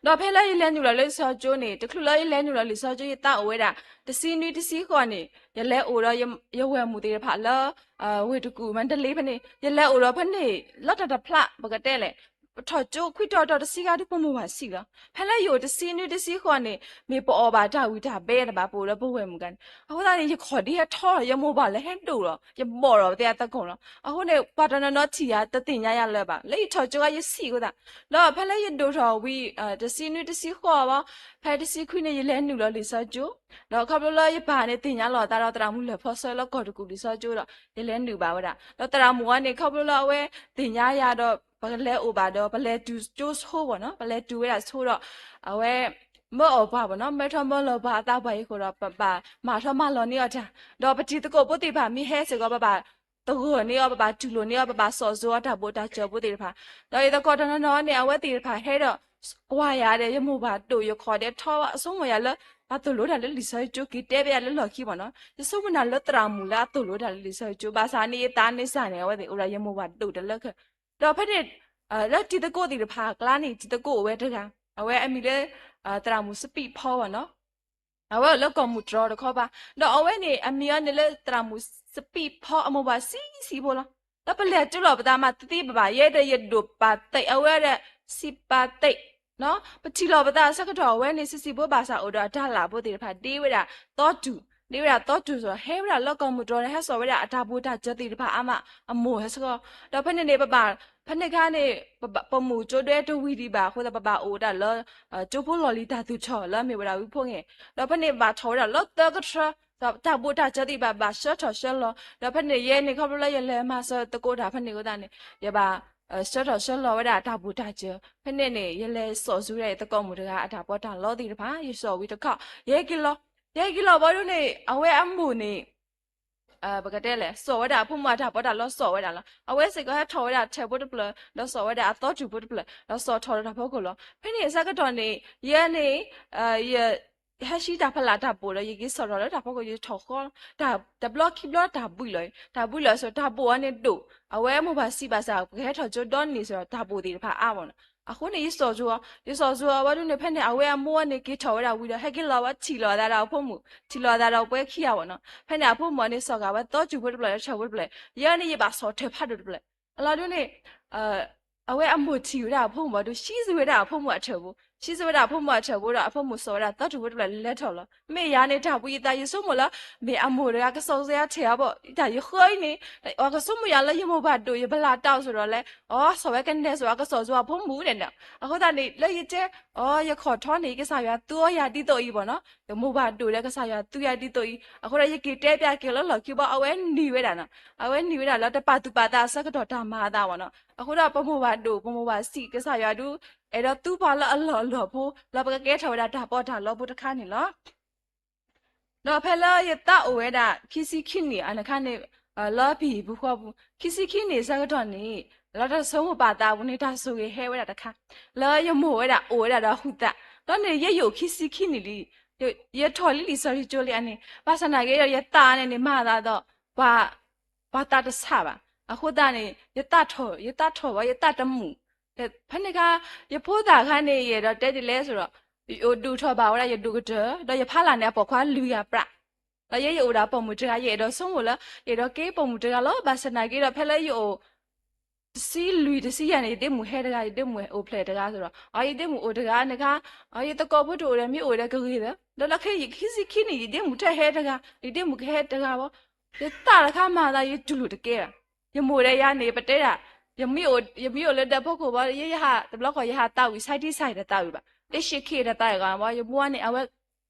ဒီးဖဲလၢယလဲၤနုာ်လီၤလၢလံာ်စီဆှံကၠိန့ၣ် တချုးလၢယလဲၤနုာ်လီၤလံာ်စီဆှံကၠိ ယသးအိၣ်ဝဲဒၣ် တဆံနွံတဆံဃိးန့ၣ် ယလဲၤအိၣ်ဒီးယဝဲၢ်မုၣ်သ့ၣ်တဖၣ်လၢ ဝ့ၢ်တကူၣ် မၣ်တလ့ဖဲန့ၣ် ယလဲၤအိၣ်ဒီးဖဲန့ၣ် လီၤတၢ်တဖျး ပကတဲလဲၣ် ပထီၣ်ကၠိခွံတီၤတီၤတဆံဂၤဒုး ပမိၢ်ပၢ်ဆံးလီၤ. ဖဲလၢယအိၣ်တဆံနွံတဆံဃိးန့ၣ် မ့ၢ်ပအီၣ်ဘၣ်တၢ်ဝံၣ်တၢ်ဘဲတဘၣ် ပအိၣ်ဒီးပဝဲၢ်မုၣ်ဂၤန့ၣ် အဃိသတးန့ၣ် ယခီၣ်ဒ်ဟဲထီၣ် ယမိၢ်ပၢ်လၢဟဲဒိၣ်လီၤ ယဘီၣ်လီၤပသ့ၣ်အသကိးလီၤ. အဃိန့ၣ် ပှၤတနီၤနီၤထံၣ်ယၤ တသ့ၣ်ညါယၤလၢၤဘၣ် လၢယထီၣ်ကၠိဂၤယဆံးအဃိသတး ဒီးဖဲလၢယဒိၣ်ထီၣ်ဝံၤ တဆံနွံတဆံဃိးဘၣ် ဖဲတဆံခွံန့ၣ် ယလဲၤနုာ်လီၤလံာ်စီဆှံကၠိ ဒီးခီဖျိလၢယပၢ်န့ၣ် သ့ၣ်ညါလီၤအသးဒီးသရၣ်မုၣ်လၢၢ်ဖီဆၢလၢကီၢ်တကူၣ်လံာ်စီဆှံကၠိဒီး ယလဲၤနုာ်ဘၣ်ဝဲဒၣ် ဒီးသရၣ်မုၣ်အံၤန့ၣ် ခီဖျိလၢအဝဲသ့ၣ်ညါယၤဒီး ပကလဲၤအိၣ်ဘၣ်ဒီး ပလဲၤတုၤကၠိဆိဘၣ်နီၤ ပလဲၤတုၤဝဲဒၣ်ဆိဒီး အဝဲ မၢအီၣ်ပှၤဘၣ်နီၤ မၢထီၣ်မၢလီၤပှၤအသးပှၤအံၤအဃိဒီး ပဘၣ်မၤထီၣ်မၤလီၤန့ၢ်အီၤတၢ် ဒီးပတံၤသကိးဖိသ့ၣ်တဖၣ်မ့ၢ်ဟဲစ့ၢ်ကီး ပဘၣ်သဂၢၢ်န့ၢ်အီၤ ပဘၣ်တူၢ်လိာ်န့ၢ်အီၤ ပဘၣ်စံးစိၤအီၤတၢ်ဘိးတၢ်စၢၤဖိသ့ၣ်တဖၣ် ဒီးယသကိးတနီၤနီၤန့ၣ် အဝဲသ့ၣ်တဖၣ်ဟဲဒီး ကွၢ်ယၤဒီး ယမိၢ်ပၢ်ဒိၣ်ယခီၣ်ဒီးထီ အဆိကမိၣ်ယၤလၢ ပှၤသိၣ်လိတၢ်လၢလံာ်စီဆှံကၠိ က့ၤတဲဘၣ်ယၤလၢလီၢ်ခံဘၣ်နီၤ ယဆိကမိၣ်နၤလၢသရၣ်မုၣ်လၢအသိၣ်လိတၢ်လၢလံာ်စီဆှံကၠိ ဘၣ်ဆၣ်န့ၣ် ယသးန့ၣ်စၢ်န့ၣ် အဝဲသ့ၣ်အိၣ်ဒီးယမိၢ်ပၢ်ဒိၣ်တလၢခဲ ဒီးဖဲန့ၣ် လၢတံၤသကိးသ့ၣ်တဖၣ်အကျါန့ၣ် တံၤသကိးအိၣ်ဝဲတဂၤ အဝဲအမံၤလၢ သရၣ်မုၣ်စပံးဖီဘၣ်နီၤ အဝဲအိၣ်လၢကီၢ်မုၢ်တြီတခီပၤ ဒီးအဝဲန့ၣ် အမံၤအီၤန့ၣ်လၢသရၣ်မုၣ်စပံးဖီ အမိၢ်ပှၢ်ဆံးဆံးဖိလီၤ. ဒီးပလဲၤတုၤလီၤပသးမးသ့ဘၣ်ဘၣ် ယဲဒီးယဒိၣ်ပာ်သ့ၣ် အဝဲဒီးဆံးပာ်သ့ၣ် ပထံၣ်လီၤပသးအဆၢကတီၢ် အဝဲန့ၣ်ဆံးဆံးဖိဘၣ်ဆၣ်အိၣ်ဒီးအတၢ်လၢ်ဖိသ့ၣ်တဖၣ် ဒ့ဝဲဒၣ်သီတူၢ် ဒ့ဝဲဒၣ်သီတူၢ်စ့ၢ် ဟဲဝဲဒၣ်လၢကီၢ်မုၢ်တြီန့ၣ် ဟဲစိာ်ဝဲဒၣ်အတၢ်ဘိးတၢ်စၢၤသ့ၣ်တဖၣ်အါမး အမိၢ်ဟဲဆှီ ဒီးဖဲန့ၣ်န့ၣ် ပဘၣ် ဖဲန့ၣ်ခါန့ၣ် ပမုၢ်ကၠိဒွဲတဝံၤဒံးဘၣ်အဃိသတး ပဘၣ်အိၣ်ဝဲဒၣ်လၢ ကၠိဖိလီၢ်လံၤတၢ်သူၣ်ထီၣ်လၢအမ့ၢ်ဝဲဒၣ်ဝံဖိငဲၢ် ဒီးဖဲန့ၣ်ဘၣ်ထီၣ်ဝဲဒၣ်လၢသၢကထၢ ဒီးတၢ်ဘိးတၢ်စၢၤသ့ၣ်တဖၣ်ဘၣ်ဆှၢထီၣ်ဆှၢလီၤ ဒီးဖဲန့ၣ်ယဲန့ၣ် ခီဖျိလၢယလဲၤမၤစၢၤသကိးတၢ်ဖဲန့ၣ်အဃိသတးန့ၣ် ယဘၣ် ဆှၢထီၣ်ဆှၢလီၤဝဲဒၣ်အတၢ်ဘိးတၢ်စၢၤ ဖဲန့ၣ်န့ၣ် ယလဲၤစိာ်ဆူဝဲဒၣ်ယသကိးမုၣ်တဂၤအတၢ်ပီးတၢ်လီသ့ၣ်တဖၣ် ယစိာ်ဝံၤတခီ ယဟဲက့ၤလီၤ ယဟဲက့ၤလီၤဘၣ်ဒ်န့ၣ် အဝဲအမိၢ်န့ၣ် ပကတဲလဲၣ် စိာ်ဝဲဒၣ်အဖိမုၣ်အတၢ်ပီးတၢ်လီစိာ်ဝဲဒၣ်လီၤ. အဝဲစ့ၢ်ကီးဟဲထီၣ်ဝဲဒၣ်ထဲးဖိတဖျၢၣ် ဒီးစိာ်ဝဲဒၣ်အသီတူၢ်ဖိတဖျၢၣ် ဒီးစိာ်ထီၣ်ဒီးတၢ်ဖီခိၣ်လီၤ. ဖဲန့ၣ်အဆၢကတီၢ်န့ၣ် ယဲန့ၣ် ယဟဲဆှံတၢ်ဖီလာ်တၢ်ဘိးဒီး ယက့ၤစိာ်ထီၣ်လၢတၢ်ဖီခိၣ် ယထီၣ်ဃီ တဘျီခံဘျီတၢ်ဘှံးလီၤ တၢ်ဘှံးလီၤစ့ၢ် တၢ်ဘိးအီၤန့ၣ်ဒိၣ် အဝဲမိၢ်ပၢ်ဆံးဘၣ်ဆၣ် ပကဟဲထီၣ်ကၠိဒီနံၤစ့ၢ် တၢ်ဘိးသ့ၣ်တဖၣ်အါဘၣ်နီၤ အဃိန့ၣ် ယစိာ်ကၠိအီၤ, ယစိာ်ကၠိအီၤဝံၤဒုန့ၣ် ဖဲန့ၣ် အဝဲအမိၢ်န့ၣ် က့ၤထီၣ်ဝဲဒၣ်ဝံၤဒီး ဟဲက့ၤလီၤဝဲထံၣ်လိာ်အသးဒီးအဖိမုၣ်, ထံၣ်လိာ်အသးဒီးပှဲၤခံဂၤဘၣ်နီၤ. ဖဲန့ၣ် အဖိမုၣ်န့ၣ် စိာ်ဃာ်ဝဲသီတူၢ်ဖိတဖျၢၣ်ဒီးထၢၣ်ဖိတဖျၢၣ်, ယဲန့ၣ် ယဘၣ်စိာ်ထၢၣ်ဖးဒိၣ်တဖျၢၣ်. အလီၢ်ဒုန့ၣ် အဝဲအမိၢ်ထံၣ်ဝဲဒၣ်အဖိမုၣ်ဘၣ်ဒီး ဟံးစ့ၢ်ဝဲဒၣ်အဖိမုၣ်အထၢၣ်ဖိ, ဟံးစ့ၢ်ဝဲဒၣ်အဖိမုၣ်အထၢၣ်ဖိဒီး အဖိမုၣ်စိာ်ဝဲဒၣ်သီတူၢ်ဖိတဖျၢၣ် လဲၤထီၣ်လီၤ. မ့ၢ်ယၤန့ၣ် တၢ်ဘှံးယသး ယဆိကမိၣ်လၢ မ့ၢ်အမိၢ်တဂၤကစိာ်ကၠိယၤထဲအဘီၣ်, တၢ်ယဃၢအံၤန့ၣ် အကဆိကမိၣ်ယၤလၢယမိၢ်ဘၣ်ဒိၣ် ယဘၣ်လၢတၢ်အိၣ်ဆိးဒီးလဲၣ်, အီ စိာ်ဝဲကနဲစိၤ အကစိာ်ကၠိအဖိမုၣ်န့ၣ်နီၤ. အဃိသတးန့ၣ် လၢယတဲ အီ ယခိၣ်ထီန့ၣ် ကစၢ်ယွၤသူအီၤယၤဒ်သိးအံၤဘၣ်နီၤ, ယမိၢ်ဘၣ်ဒိၣ်ဒီး ကစၢ်ယွၤသူယၤဒ်သိးအံၤ. အဃိဒီး ယက့ၤတဲပၠးက့ၤလၢလီၢ်ခံဘီ အဝဲနံၤဝဲဒၣ်နီၤ, အဝဲနံၤဝဲဒၣ်လၢတပာ်သူၣ်ပာ်သးအဆၢကတီၢ်တၢ်မၤအသးဘၣ်နီၤ. အဃိဒီး ပမိၢ်ဘၣ်ဒိၣ် ပမိၢ်ဘၣ်စံး ကစၢ်ယွၤဒု အဲၣ်ဒိးသူပှၤလၢအလီၢ်အလီၢ်ဖိ လၢပကကဲထီၣ်ဝဲဒၣ်တၢ်ပီးတၢ်လီဖိတခါန့ၣ်လီၤ. ဒီးဖဲလၢယသးအိၣ်ဝဲဒၣ် ခံဆံခံနံၣ်အခါန့ၣ် လၢပဟံၣ်ပူၤဃီပူၤ ခံဆံခံနံၣ်အဆၢကတီၢ်န့ၣ် လၢတၢ်ဆိကမိၣ်ပာ်သးအပူၤန့ၣ် တၢ်ဆိၣ်ဂ့ၤဟဲဝဲဒၣ်တခါ လၢယမိၢ်ဝဲဒၣ်အိၣ်ဝဲဒၣ်ဒီးဟုသး, ဒီးန့ၣ် ယဲယအိၣ်ခံဆံခံနံၣ်လံ, ယထီၣ်လံလံာ်စီဆှံကၠိလံန့ၣ် ဘၣ်ဆၣ်သနာ်က့ဒီး ယသးန့ၣ်န့ၣ် မၤသးဒီး ပှၤသးတဆးဘၣ်. အဃိသတးန့ၣ် ယသးထီၣ် ယသးထီၣ်ဘၣ် ယသးတမုာ်. ဖဲန့ၣ်အခါ ယဖိသၣ်အခါန့ၣ် ယအဲၣ်ဒိးတဲဒ်လဲၣ်ဆိုဒီး ယအိၣ်ဒုးထီၣ်ဘၣ်ဝဲဒၣ်ယဒိၣ်ကတၢၢ် ဒီးယဖးလၢ်န့ၣ် အပိာ်ခွါလွံၢ်ဂၤပြး, ဒီးယဲယအိၣ်ဒီးပိာ်မုၣ်တဂၤ ယအဲၣ်ဒိးဆိကမိၣ်လၢ ယအဲၣ်ဒိးကဲပိာ်မုၣ်တဂၤလီၤ. ဘၣ်ဆၣ်သနာ်က့ဒီး ဖဲလၢယအိၣ် တဆံလွံၢ်တဆံယဲၢ်န့ၣ် ယဒ့မုၣ်ဟဲတဂၤ ယဒ့မုၣ်အိၣ်ဖျဲၣ်တဂၤဆိုဒီး အ ယဒ့မုၣ်အိၣ်တဂၤန့ၣ်ခါ အ ယသကိးဖိတအိၣ်ဒီး မ့ၢ်အိၣ်ဒီးကဂ့ၤဒီး ဒီးလၢခဲအံၤ ယခံဆံခံနံၣ် ယဒ့မုၣ်တဟဲတဂၤ ယဒ့မုၣ်ကဟဲတဂၤဘၣ်. ယသးတခါမၤသး ယတူၢ်လိာ်တကဲဘၣ်. ယမိၢ်ဒီးယၤန့ၣ် ပတဲဒၣ် ယမ့ၢ်အိၣ်လၢဒၢးဖိခိၣ်ဘီ ယဲယဟး တဘျီဃီ ယဟးသးဝံၣ် စဲးတံစဲးတသးဝံၣ်ဘၣ် တၢ်ဆံးခံတသးဝံၣ်ဘၣ် ယမိၢ်န့ၣ် အဝဲ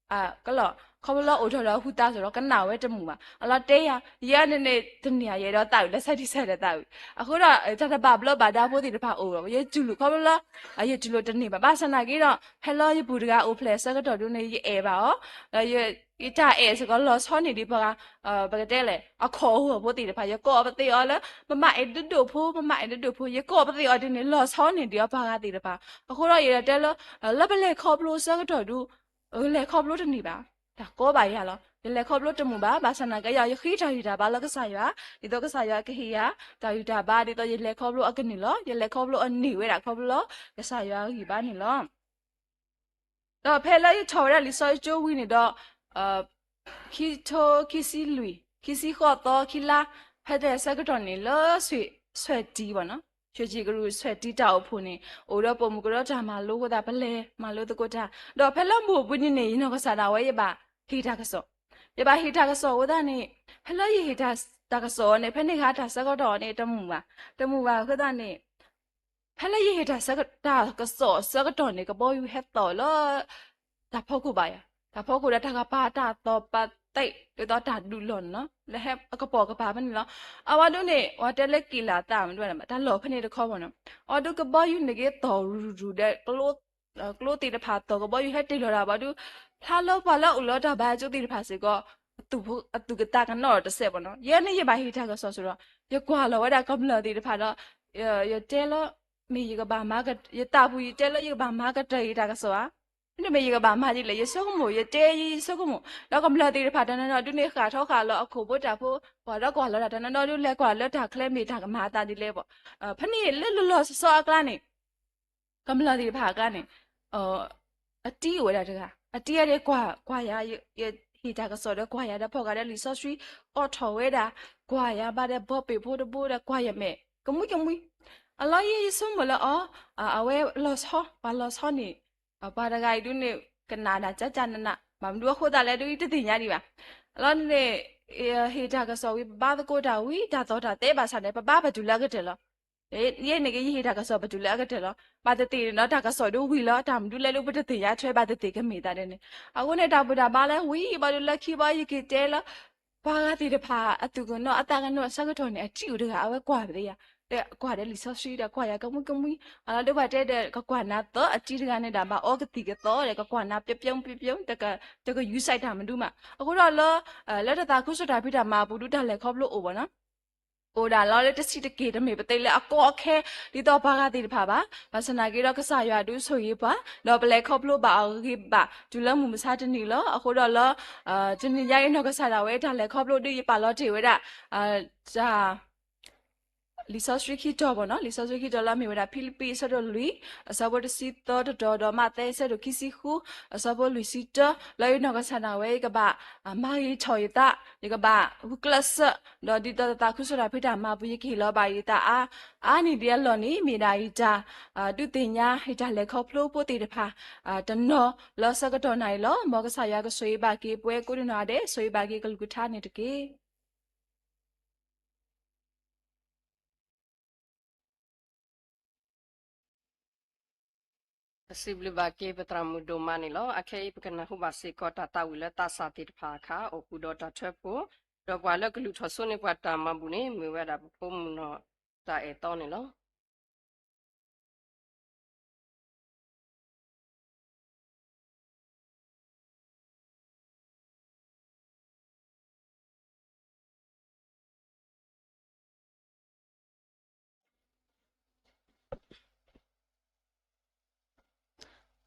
ကလီၤ ခီဖျိလၢအိၣ်ထီၣ်ဒီးဟုသးစ့ၢ်ဒီး ကနၣ်ဝဲတမုာ်ဘၣ်. အလီၤတဲယၤ ယဲန့ၣ်န့ၣ် တနံၤဧါ ယအဲၣ်ဒိးသးဝံၣ်လၢ စဲးတံစဲးတသးဝံၣ် အဃိဒီး တၢ်တဘၣ်ဘျီဘၣ်ဒါဖိသ့ၣ်တဖၣ်အိၣ်ဘၣ် ယတူၢ်လိာ်ခီဖျိလၢ ယတူၢ်လိာ်တန့ၢ်ဘၣ်. ဘၣ်ဆၣ်သနာ်က့ဒီး ဖဲလၢယပုၢ်တဂၤအိၣ်ဖျဲၣ်အဆၢကတီၢ်ဒုန့ၣ် ယအဲၣ်ဘၣ်အီၤ ဒီးယတၢ်အဲၣ်စ့ၢ်ကီးလီၤဆီန့ၢ်ဒံးပှၤ ပကတဲလဲၣ် အခီၣ်အဂီၢ်ဖိသ့ၣ်တဖၣ် ယကိးပသ့ၣ်အီၤလၢ မမၤအဲၣ်ဒိၣ်ဒိၣ်ဖိ မမၤအဲၣ်ဒိၣ်ဒိၣ်ဖိ ယကိးပသ့ၣ်အီၤဒ်န့ၣ် လီၤဆီန့ၢ်ဒံးအီၤပှၤဂၤသ့ၣ်တဖၣ်. အဃိဒီးယအဲၣ်ဒိးတဲလၢ လၢပလဲၤခီဖျိအဆၢကတီၢ်ဒု လဲၤခီဖျိတန့ၢ်ဘၣ်, တၢ်ကီဘၣ်ယၤလီၤ. ယလဲၤခီဖျိတမုာ်ဘၣ်, ဘၣ်ဆၣ်သနာ်က့ ယဃ့တၢ်ဂံၢ်တၢ်ဘါလၢကစၢ်ယွၤ, ဒ်သိးကစၢ်ယွၤကဟ့ၣ်ယၤ တၢ်ဂံၢ်တၢ်ဘါ ဒ်သိးယလဲၤခီဖျိအကန့ၢ်လီၤ. ယလဲၤခီဖျိအန့ၢ်ဝဲဒၣ်ခီဖျိလၢ ကစၢ်ယွၤဂံၢ်ဘါန့ၣ်လီၤ. ဒီးဖဲလၢယထီၣ်ဝဲဒၣ်လံာ်စီဆှံကၠိဝံၤန့ၣ်ဒီး ခံထိခံဆံလွံၢ် ခံဆံဃိးသီခံလါ ဖဲတၢ်ဆၢကတီၢ်န့ၣ် လၢ ဆွဲၣ်တံၤဘၣ်နီၤ, ဆွဲၣ်တံၤကရူၢ် ဆွဲၣ်တံၤတၢ်အိၣ်ဖှိၣ်န့ၣ် အိၣ်ဒီးပိာ်မုၣ်ကရၢတၢ်မၤလိအဃိသတး ပလဲၤမၤလိသကိးတၢ်, ဒီးဖဲလၢမိၢ်ပူၤန့ၣ်န့ၣ် ယနီၢ်ကစၢ်ဒၣ်ဝဲ ယဘၣ်ဟ့ၣ်တၢ်ကစီၣ်, ယဘၣ်ဟ့ၣ်တၢ်ကစီၣ်အဃိသတးန့ၣ် ဖဲလၢယဟ့ၣ်တၢ်ကစီၣ်န့ၣ် ဖဲန့ၣ်အခါတၢ်ဆၢကတီၢ်န့ၣ် တမုာ်ဘၣ်, တမုာ်ဘၣ်အဃိသတးန့ၣ် ဖဲလၢယဟ့ၣ်တၢ်ကစီၣ်အဆၢကတီၢ်န့ၣ် ကဘီယူၤဟဲသီၣ်လၢ တၢ်ဖီခိၣ်ဘၣ်ယၤ, တၢ်ဖီခိၣ်ဒီးတၢ်ကပၤတၢ်သီၣ်ပာ်သ့ၣ် ဒ်သိးတၢ်ဒုးလီၢ်န့ၣ်လီၤ, လၢဟဲအကပိာ်ကပၤဖဲန့ၣ်လီၤ. အဝဲဒၣ်န့ၣ် ဝဲတဲလၢက့ၤလၢ်သးမ့ၢ်တဘၣ် တၢ်လီၢ်ဖဲန့ၣ်တခီဘၣ်နီၤ, အဝဲဒၣ်ကဘီယူၤန့ၣ်က့ၤသီၣ်ရူၤရူၤဒီး ကျိသ့ၣ်တဖၣ်သီၣ် ကဘီယူၤဟဲတ့ၢ်လီၤတၢ်ဘၣ်ဒုး ဖျါလၢပှၤလၢအိၣ်လၢတၢ်ဘါကၠိသ့ၣ်တဖၣ်စ့ၢ်ကီး အသူၣ်ကသးကနီၣ်တစဲးဘၣ်နီၤ. ယဲန့ၣ်ယဘၣ်ဟ့ၣ်တၢ်ကစီၣ်စ့ၢ်ဒီး ယကွၢ်လီၤဝဲဒၣ်ကမျၢၢ်သ့ၣ်တဖၣ်ဒီး ယတဲလၢ မ့ၢ်ယကဘၣ်မၤ ယသးပူၤ ယတဲလၢယကဘၣ်မၤကတၢၢ်ယတၢ်ကစီၣ်ဧါ, မ့တမ့ၢ်ယကဘၣ်မၤဒ်လဲၣ် ယဆိကမိၣ် ယတဲယဆိကမိၣ် ဒီးကမျၢၢ်သ့ၣ်တဖၣ်တနီၤနီၤဒုးန့ၣ် ဃၣ်ထီဃၣ်လီၤအခိၣ်ဖိတၢ်ဖိ ပှၤဒီးကွၢ်လီၤတၢ်တနီၤနီၤဒုး လဲၤကွၢ်လၢတၢ်ချဲမ့ၢ်တၢ်ကမၤအသးဒ်လဲၣ်ဘၣ်. ဖဲန့ၣ်လၢလီၤလီၤဆီဆီအကျါန့ၣ် ကမျၢၢ်သ့ၣ်တဖၣ်အကျါန့ၣ် အတံၤအိၣ်ဝဲဒၣ်တဂၤ အတံၤအဒၣ်ကွၢ် ကွၢ်ယၤ ယဟ့ၣ်တၢ်ကစီၣ်ဒီးကွၢ်ယၤဒီးဖီၣ်ဃာ်ဒီးလံာ်စီဆှံ အိးထီၣ်ဝဲဒၣ် ကွၢ်ယၤဘၣ်ဒီးဘီပ့ၣ်ဖိတဘိဒီးကွၢ်ယၤမဲာ် ကမှံကမှံ အလီၢ်ယဲယဆိကမိၣ်လၢအီၤ အဝဲလီၤဆီ ပှၤလီၤဆီန့ၣ် ပှၤတဂၤအံၤဒုးန့ၣ် ကနၣ်ဒၣ်ကၠၢ်ကၠၢ်နးနး ဘၣ်မနုၤအဃိသတးလဲၣ်ဒုး ယတသ့ၣ်ညါဒံးဘၣ်. အလီၢ်န့ၣ် ဟ့ၣ်တၢ်ကစီၣ်ဝံၤ ပဘါသကိးတၢ်ဝံၤ တၢ်သီၣ်တၢ်သဲဘၣ်ဆၣ်န့ၣ် ပဘါပတုၤလၢအကတၢၢ်လီၤ. ယဲန့ၣ်က့ ယဟ့ၣ်တၢ်ကစီၣ်ပတုၤလၢအကတၢၢ်လီၤ. ဘၣ်သ့ၣ်သ့ၣ်န့ၣ်ဒီး တၢ်ကစီၣ်ဒုးဝံၤလီၤ တၢ်မနုၤလဲၣ်ဒုး ပတသ့ၣ်ညါထွဲ ဘၣ်သ့ၣ်သ့ၣ်ကမ့ၢ်သးဒ်န့ၣ်. အဃိန့ၣ် တၢ်ဘူၣ်တၢ်ဘါလၢဝံၤဘၣ်ဒုးလၢခံဘၣ် ယက့ၤတဲလၢ ပှၤဂၤသ့ၣ်တဖၣ် အသူၣ်ကနီၤအသးကနီၤအဆၢကတီၢ်န့ၣ် အတံၤအိၣ်တဂၤ အဝဲကွၢ်ပသ့ယၤ ကွၢ်ဒီးလံာ်စီဆှံဒီးကွၢ်ယၤကမှံကမှံ အလီၤဒုးပှၤတဲဒီး ကကွၢ်နၤသီအတံၤတဂၤန့ၣ်ဒၣ် ဘၣ်အီကသံၣ်ကသီဒီး ကကွၢ်နၤပျီပျီပျီပျီ တကယူၤစဲးတၢ်မနုၤမး. အဃိဒီးလၢ လၢတၢ်သးခုကစီၣ်တၢ်ဖံးတၢ်မၤအပူၤဒုး တၢ်လဲၤခီဖျိအိၣ်ဘၣ်နီၤ အိၣ်ဒၣ်လီၤလၢတဆံးတက့ၢ် တမ့ၢ်ပသ့လၢအကီအခဲ ဒ်သိးပှၤဂၤသ့ၣ်တဖၣ်ဘၣ်. ဘၣ်ဆၣ်သနာ်က့ဒီး ကစၢ်ယွၤဒုးဆိၣ်ဂ့ၤပှၤ ဒီးပလဲၤခီဖျိဘၣ်အဂ့ၤဘၣ် တုၤလၢမုၢ်မဆါတနံၤလီၤ. အဃိဒီးလၢ တနံၤညါအံၤ နီၢ်ကစၢ်ဒၣ်ဝဲ တၢ်လဲၤခီဖျိဒုး ယပာ်လီၤတ့ၢ်ဝဲဒၣ် တၢ် လံာ်စီဆှံခံတီၤဘၣ်နီၤ, လံာ်စီဆှံခံတီၤလၢအမ့ၢ်ဝဲဒၣ် ဖံလံးပံး အဆၢဒိၣ်လွံၢ် အဆၢဖိတဆံသၢတတီၤ ဒီးမးသဲ အဆၢဒိၣ်ခံဆံဃု အဆၢဖိလွံၢ်ဆံတၢ, လၢယနီၢ်ကစၢ်ဒၣ်ဝဲ ယကဘၣ်မၤဂ့ၤထီၣ်ယသး, ယကဘၣ်ဂုာ်ကျဲးစၢး, ဒီးဒ်သိးသးခုကစီၣ်တၢ်ဖံးတၢ်မၤပူၤ ယကဟ့ၣ်လီၤဘၣ်ယသးအါ, အါန့ၢ်ဒံးအလီၢ်န့ၣ် မ့ၢ်ဒၣ်ယတၢ် ဒုးသ့ၣ်ညါ ယတၢ်လဲၤခီဖျိဖိသ့ၣ်တဖၣ် တနီၤလၢဆၢကတီၢ်နၣ်ရံၣ်လီၤ. မ်ကစၢ်ယွၤကဆိၣ်ဂ့ၤဘၣ်က့ၤပဝဲကိးနီၢ်ဂၤဒဲး, ဆိၣ်ဂ့ၤဘၣ်က့ၤကလုၢ်ကထါန့ၣ်တက့ၢ်. ပစံးဘျုးဘၣ်က့ၤပသရၣ်မုၣ်ဒိၣ်မးန့ၣ်လီၤ. အခဲအံၤ ပကနၢ်ဟူဘၣ်စ့ၢ်ကီးတၢ်သးဝံၣ်လၢသးစၢ်သ့ၣ်တဖၣ်အခါ အိၣ်ဃုာ်ဒီးတၢ်ထၢဖှိၣ်, ဒီးပှၤလၢကလုၢ်ထီၣ်စိန့ၢ်ပှၤတၢ်မၤဘူၣ်န့ၣ် မ့ၢ်ဝဲဒၣ်ပဖိမုၣ်နီၢ်တၢ်အဲၣ်သီန့ၣ်လီၤ.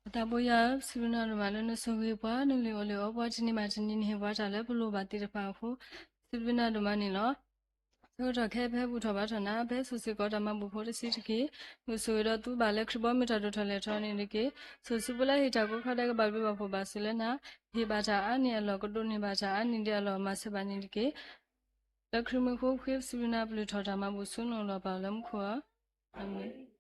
ပသးဘိယွၤဧၢ, ပစံးဘျုးနၤဒိၣ်မးလၢနဆိၣ်ဂ့ၤပှၤ, နလုၢ်အီၣ်လုၢ်အီပှၤ တနံၤဘၣ်တနံၤ နဟ့ၣ်ပှၤတၢ်လၢပလိၣ်ဘၣ်သ့ၣ်တဖၣ်အဃိ, ပစံးဘျုးနၤဒိၣ်မးန့ၣ်လီၤ. ဆၢကတီၢ်ခဲအံၤ ပဟဲဘူၣ်ထီၣ်ဘါထီၣ်နၤ, ပဟဲစိာ်စ့ၢ်ကီးတၢ်မၤဘူၣ်ဖိတဆံးတက့ၢ်. နကဆိၣ်ဂ့ၤဒီးသူဘၣ်လၢခရံာ်ဘီမုၢ်တၢ်ဒိၣ်ထီၣ်လဲၢ်ထီၣ်န့ၣ်တက့ၢ်. စိာ်ဆူပလၢဟ့ၣ်တၢ်ကိးခါဒဲး ကဘၣ်ဘျုးဘၣ်ဖှိၣ်ဘၣ်ဆူလၢနၤ, ဟ့ၣ်ဘၣ်တၢ်အါန့ၢ်အလီၢ် ကဒိးန့ၢ်ဘၣ်တၢ်အါန့ၢ်ဒံးအလီၢ် မၤစၢၤဘၣ်န့ၣ်တက့ၢ်. လၢခရံာ်မံၤအဃိ ပဃ့ပစံးဘျုးနၤ ပလုၢ်ထီၣ်တၢ်မၤဘူၣ်ဆူနအိၣ်လီၤပာ်လၢမူခိၣ်ဧၢ, အၤမ့ၣ်.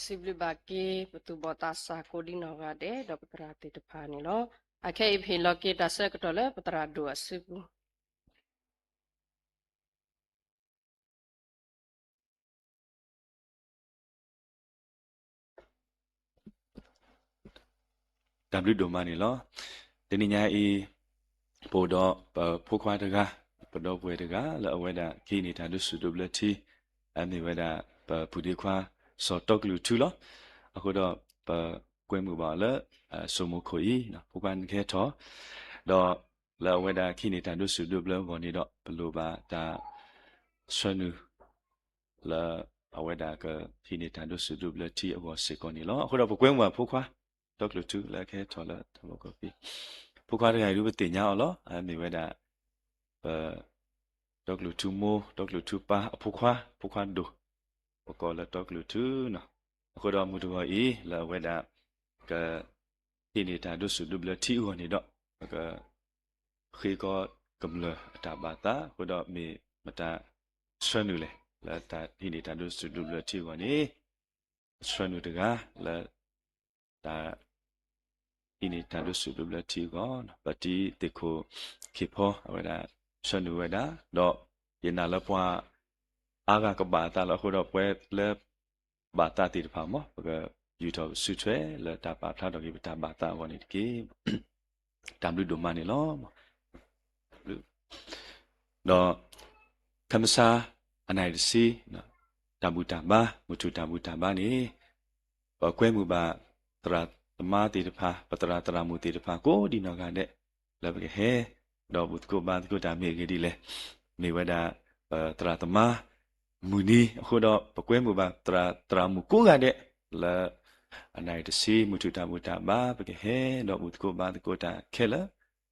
စံးဘျုးဘၣ်က့ၤ ပသူၣ်ဘီၣ်သးစၢ်ကိးဒံနီၢ်ဂၤဒဲး ဒီးပသရၣ်သ့ၣ်တဖၣ်န့ၣ်လီၤ. အခဲအံၤပဟ့ၣ်လီၤက့ၤတၢ်ဆၢကတီၢ်လၢပသရၣ်ဒိၣ်အစုပူၤ တၢ်ဘျုးဒိၣ်မးန့ၣ်လီၤ. တနံၤညါအံၤ ပအိၣ်ဒီးပဖိခွါတဂၤ, ပဒီပုၢ်ဝဲၢ်တဂၤ လၢအဝဲဒၣ်ကဟံးန့ၢ်တၢ်ဒိးဆူၣ်ဒိးဘျၢထံ, အမ့ၢ်ဝဲဒၣ် ပပုၢ်ဒ့ခွါ စီၤတီကလုာ်ထူလီၤ. အဃိဒီး ပကွဲမုာ်ဘၣ်အီၤလၢ စိမိၤခိၣ်အံၤ ဖိခွါနကဟဲထီၣ်, ဒီးလၢအဝဲဒၣ်ကဟံးန့ၢ်တၢ်ဒိးဆူၣ်ဒိးဘျၢအဂီၢ်န့ၣ်ဒီး ပလိၣ်ဘၣ်တၢ်ဆှၢနုာ် လၢအဝဲဒၣ်ကဟံးန့ၢ်တၢ်ဒိးဆူၣ်ဒိးဘျၢထံအဂီၢ်စ့ၢ်ကီးန့ၣ်လီၤ. အဃိဒီးပကွဲမုာ်ဘၣ်ဖိခွါ တီကလုာ်ထူ လၢအကဟဲထီၣ်လၢတၢ်ဘီကီၢ်ဖံး, ဖိခွါတဂၤအံၤဒုးပသ့ၣ်ညါအီၤလီၤ. အမ့ၢ်ဝဲဒၣ် ပ တီကလုာ်ထူမိၢ် တီကလုာ်ထူပၢ်အဖိခွါ, ဖိခွါဒိၣ်, ပကိးလၢတီကလုာ်ထူနီၤ. အဃိဒီးမုၢ်တဂီၤအံၤ လၢအဝဲဒၣ် က ဟံးန့ၢ်တၢ်ဒိးဆူၣ်ဒိးဘျၢထံအဂီၢ်န့ၣ်ဒီး ပက ဃ့ကီကမျၢၢ်အတၢ်ဘၣ်သး, အဃိဒီးမ့ၢ်မတၤဆှၢနုာ်လဲၣ် လၢတၢ်ဟံးန့ၢ်တၢ်ဒိးဆူၣ်ဒိးဘျၢထံအဂီၢ်န့ၣ်, ဆှၢနုာ်တဂၤလၢ တၢ် ဟံးန့ၢ်တၢ်ဒိးဆူၣ်ဒိးဘျၢထံအဂီၢ်, ပတံၤသ့ၣ်ခိၣ်ခ့ၣ်ဖီ အဝဲဒၣ် ဆှၢနုာ်ဝဲဒၣ်, ဒီးယနာ်လၢပှၤအါဂၤကဘၣ်အသးလီၤ. အဃိဒီးပှၤလၢ ဘၣ်သးသ့ၣ်တဖၣ်မ့ၢ် ပကယူၤထီၣ်ပစုထွဲလၢတၢ်ပာ်ဖျါထီၣ်က့ၤပတၢ်ဘၣ်သးအဂီၢ်န့ၣ်တက့ၢ်. တၢ်ဘျုးဒိၣ်မးန့ၣ်လီၤ. ဒီး ခဲမုၢ်ဆါ အနၣ်ရံၣ်တဆံ တၢ်ဘူၣ်တၢ်ဘါ မုၢ်ထူၣ်တၢ်ဘူၣ်တၢ်ဘါန့ၣ် ပကွဲမုာ်ဘၣ်သရၣ်သမါသ့ၣ်တဖၣ် ပသရၣ်သရၣ်မုၣ်သ့ၣ်တဖၣ်ကိးဒံနီၢ်ဂၤဒဲး လၢပကဟဲ ဒီးဘူၣ်သကိးဘါသကိးတၢ်မ့ၢ်အဂ့ၢ်ဒ်လဲၣ်, မ့ၢ်ဝဲဒၣ် ပသရၣ်သမါ မုၢ်နံၤအဃိဒီး ပကွဲမုာ်ဘၣ်သရၣ်သရၣ်မုၣ်ကိးဂၤဒဲး လၢ အနၣ်ရံၣ်တဆံ မုၢ်ထူၣ်တၢ်ဘူၣ်တၢ်ဘါ ပကဟဲဒီးဘူၣ်သကိးဘါသကိးတၢ်ခဲလၢာ်,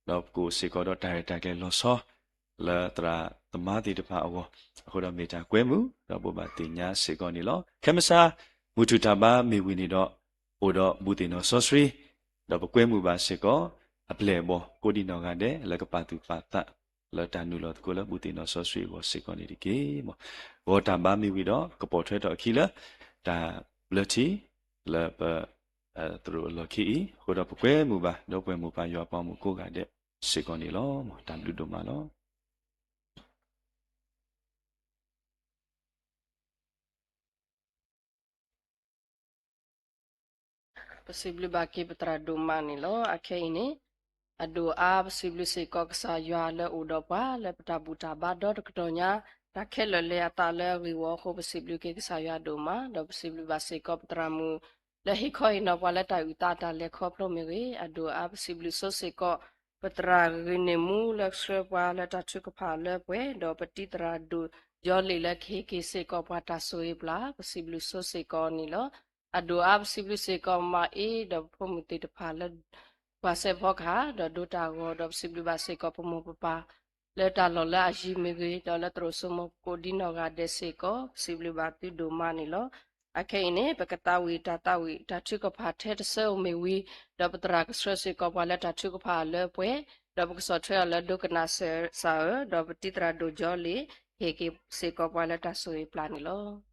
ဒီးပကအိၣ်စ့ၢ်ကီးဒီးတၢ်ရဲၣ်တၢ်ကျဲၤလီၤဆီ လၢသရၣ်သမါသ့ၣ်တဖၣ်အဂီၢ်, အဃိဒီးမ့ၢ်တၢ်ကွဲမုာ် ဒီးဘိးဘၣ်သ့ၣ်ညါစ့ၢ်ကီးန့ၣ်လီၤ. ခဲမုၢ်ဆါ မုၢ်ထူၣ်တၢ်ဘါမ့ၢ်ဝံၤန့ၣ်ဒီး အိၣ်ဒီးဘူၣ်သ့ၣ်နီၣ်စီဆှံ, ဒီးပကွဲမုာ်ဘၣ်စ့ၢ်ကီး အပျဲၢ်အဘီၣ်ကိးဒံနီၢ်ဂၤဒဲး လၢကပာ်သူၣ်ပာ်သး လၢတၢ်နုာ်လီၤသကိးလၢဘူၣ်သ့ၣ်နီၣ်စီဆှံအဂီၢ်စ့ၢ်ကီးန့ၣ်တက့ၢ်. ဂီၤတၢ်ဘါမ့ၢ်ဝံၤဒီး ကပိာ်ထွဲထီၣ်အခံလၢ တၢ်ဘျၢထံ လၢပ သရိာ်အလီၢ်ခံအံၤ, အဃိဒီးပကွဲမုာ်ဘၣ် ဒီပုၢ်ဝဲၢ်မိၢ်ပၢ်ယွၤပှၤမုၣ်ကိးဂၤဒဲးစ့ၢ်ကီးန့ၣ်လီၤ. တၢ်ဘျုးဒိၣ်မးလီၤ. ပစံးဘျုးဘၣ်က့ၤပသရၣ်ဒိၣ်မးန့ၣ်လီၤ. အခဲအံၤန့ၣ် အဒိၣ်အါ ပစံးဘျုးစ့ၢ်ကီးကစၢ်ယွၤလၢအိၣ်ဒီးပှၤလၢပတၢ်ဘူၣ်တၢ်ဘါဒီတကတီၢ်ညါ, တၢ်ခဲလၢာ်လဲၤအသးလၢအဂ့ၢ်ဝီအဃိ ပစံးဘျုးက့ၤကစၢ်ယွၤဒိၣ်မး, ဒီးပစံးဘျုးဘၣ်စ့ၢ်ကီးပသရၣ်မုၣ် လၢဟ့ၣ်ခီဟ့ၣ်နီၤပှၤလၢတၢ်အုၣ်သးတၢ်လဲၤခီဖျိမ့ၢ်ဂ့ၤ, အဒိၣ်အါ ပစံးဘျုးဆိစ့ၢ်ကီး ပသရၣ်ဂ့ၤန့ၢ်မူလၢဆှၢပှၤလၢတၢ်ထုကဖၣ်လၢပှဲၤ, ဒီးပတံၤသရၣ်ဒိၣ်ယီလ့ၣ်လၢကဟ့ၣ်က့ၤစ့ၢ်ကီးပှၤတၢ်ဆိၣ်ဂ့ၤပျၢ်, ပစံးဘျုးဆိစ့ၢ်ကီးန့ၣ်လီၤ. အဒိၣ်အါ ပစံးဘျုးစ့ၢ်ကီးမၤအ့ ဒီးပဖိမုၣ်သ့ၣ်တဖၣ်လၢ ပှၤစဲးဖီကဟၣ် ဒီးဒိတၢ်ဂီၤ, ဒီးပစံးဘျုးဘၣ်စ့ၢ်ကီးပမိၢ်ပပၢ် လၢတၢ်လီၢ်လၢအယံၤမ့ၢ်ဂ့ၤ, ဒီးလၢသရိာ်စိမိၢ်ကိးဒံနီၢ်ဂၤဒဲးစ့ၢ်ကီး ပစံးဘျုးဘၣ်သုဒိၣ်မးန့ၣ်လီၤ. အခဲအံၤန့ၣ် ပကသးဝံၣ်တၢ်သးဝံၣ်တၢ်ထုကဖၣ်ထဲတဆၢဧိၤမ့ၢ်ဝံၤ, ဒီးပသရၣ်ကဆှၢစ့ၢ်ကီးပှၤလၢတၢ်ထုကဖၣ်လၢပှဲၤ, ဒီးပကဆီၣ်ထွဲအီၤလၢဒိကနၣ်စၢၤစၢ်ဧၢ, ဒီးပတံၤသရၣ်ဒိၣ်ယီလ့ၣ် ဟ့ၣ်က့ၤစ့ၢ်ကီးပှၤလၢတၢ်ဆိၣ်ဂ့ၤပျၢ်န့ၣ်လီၤ.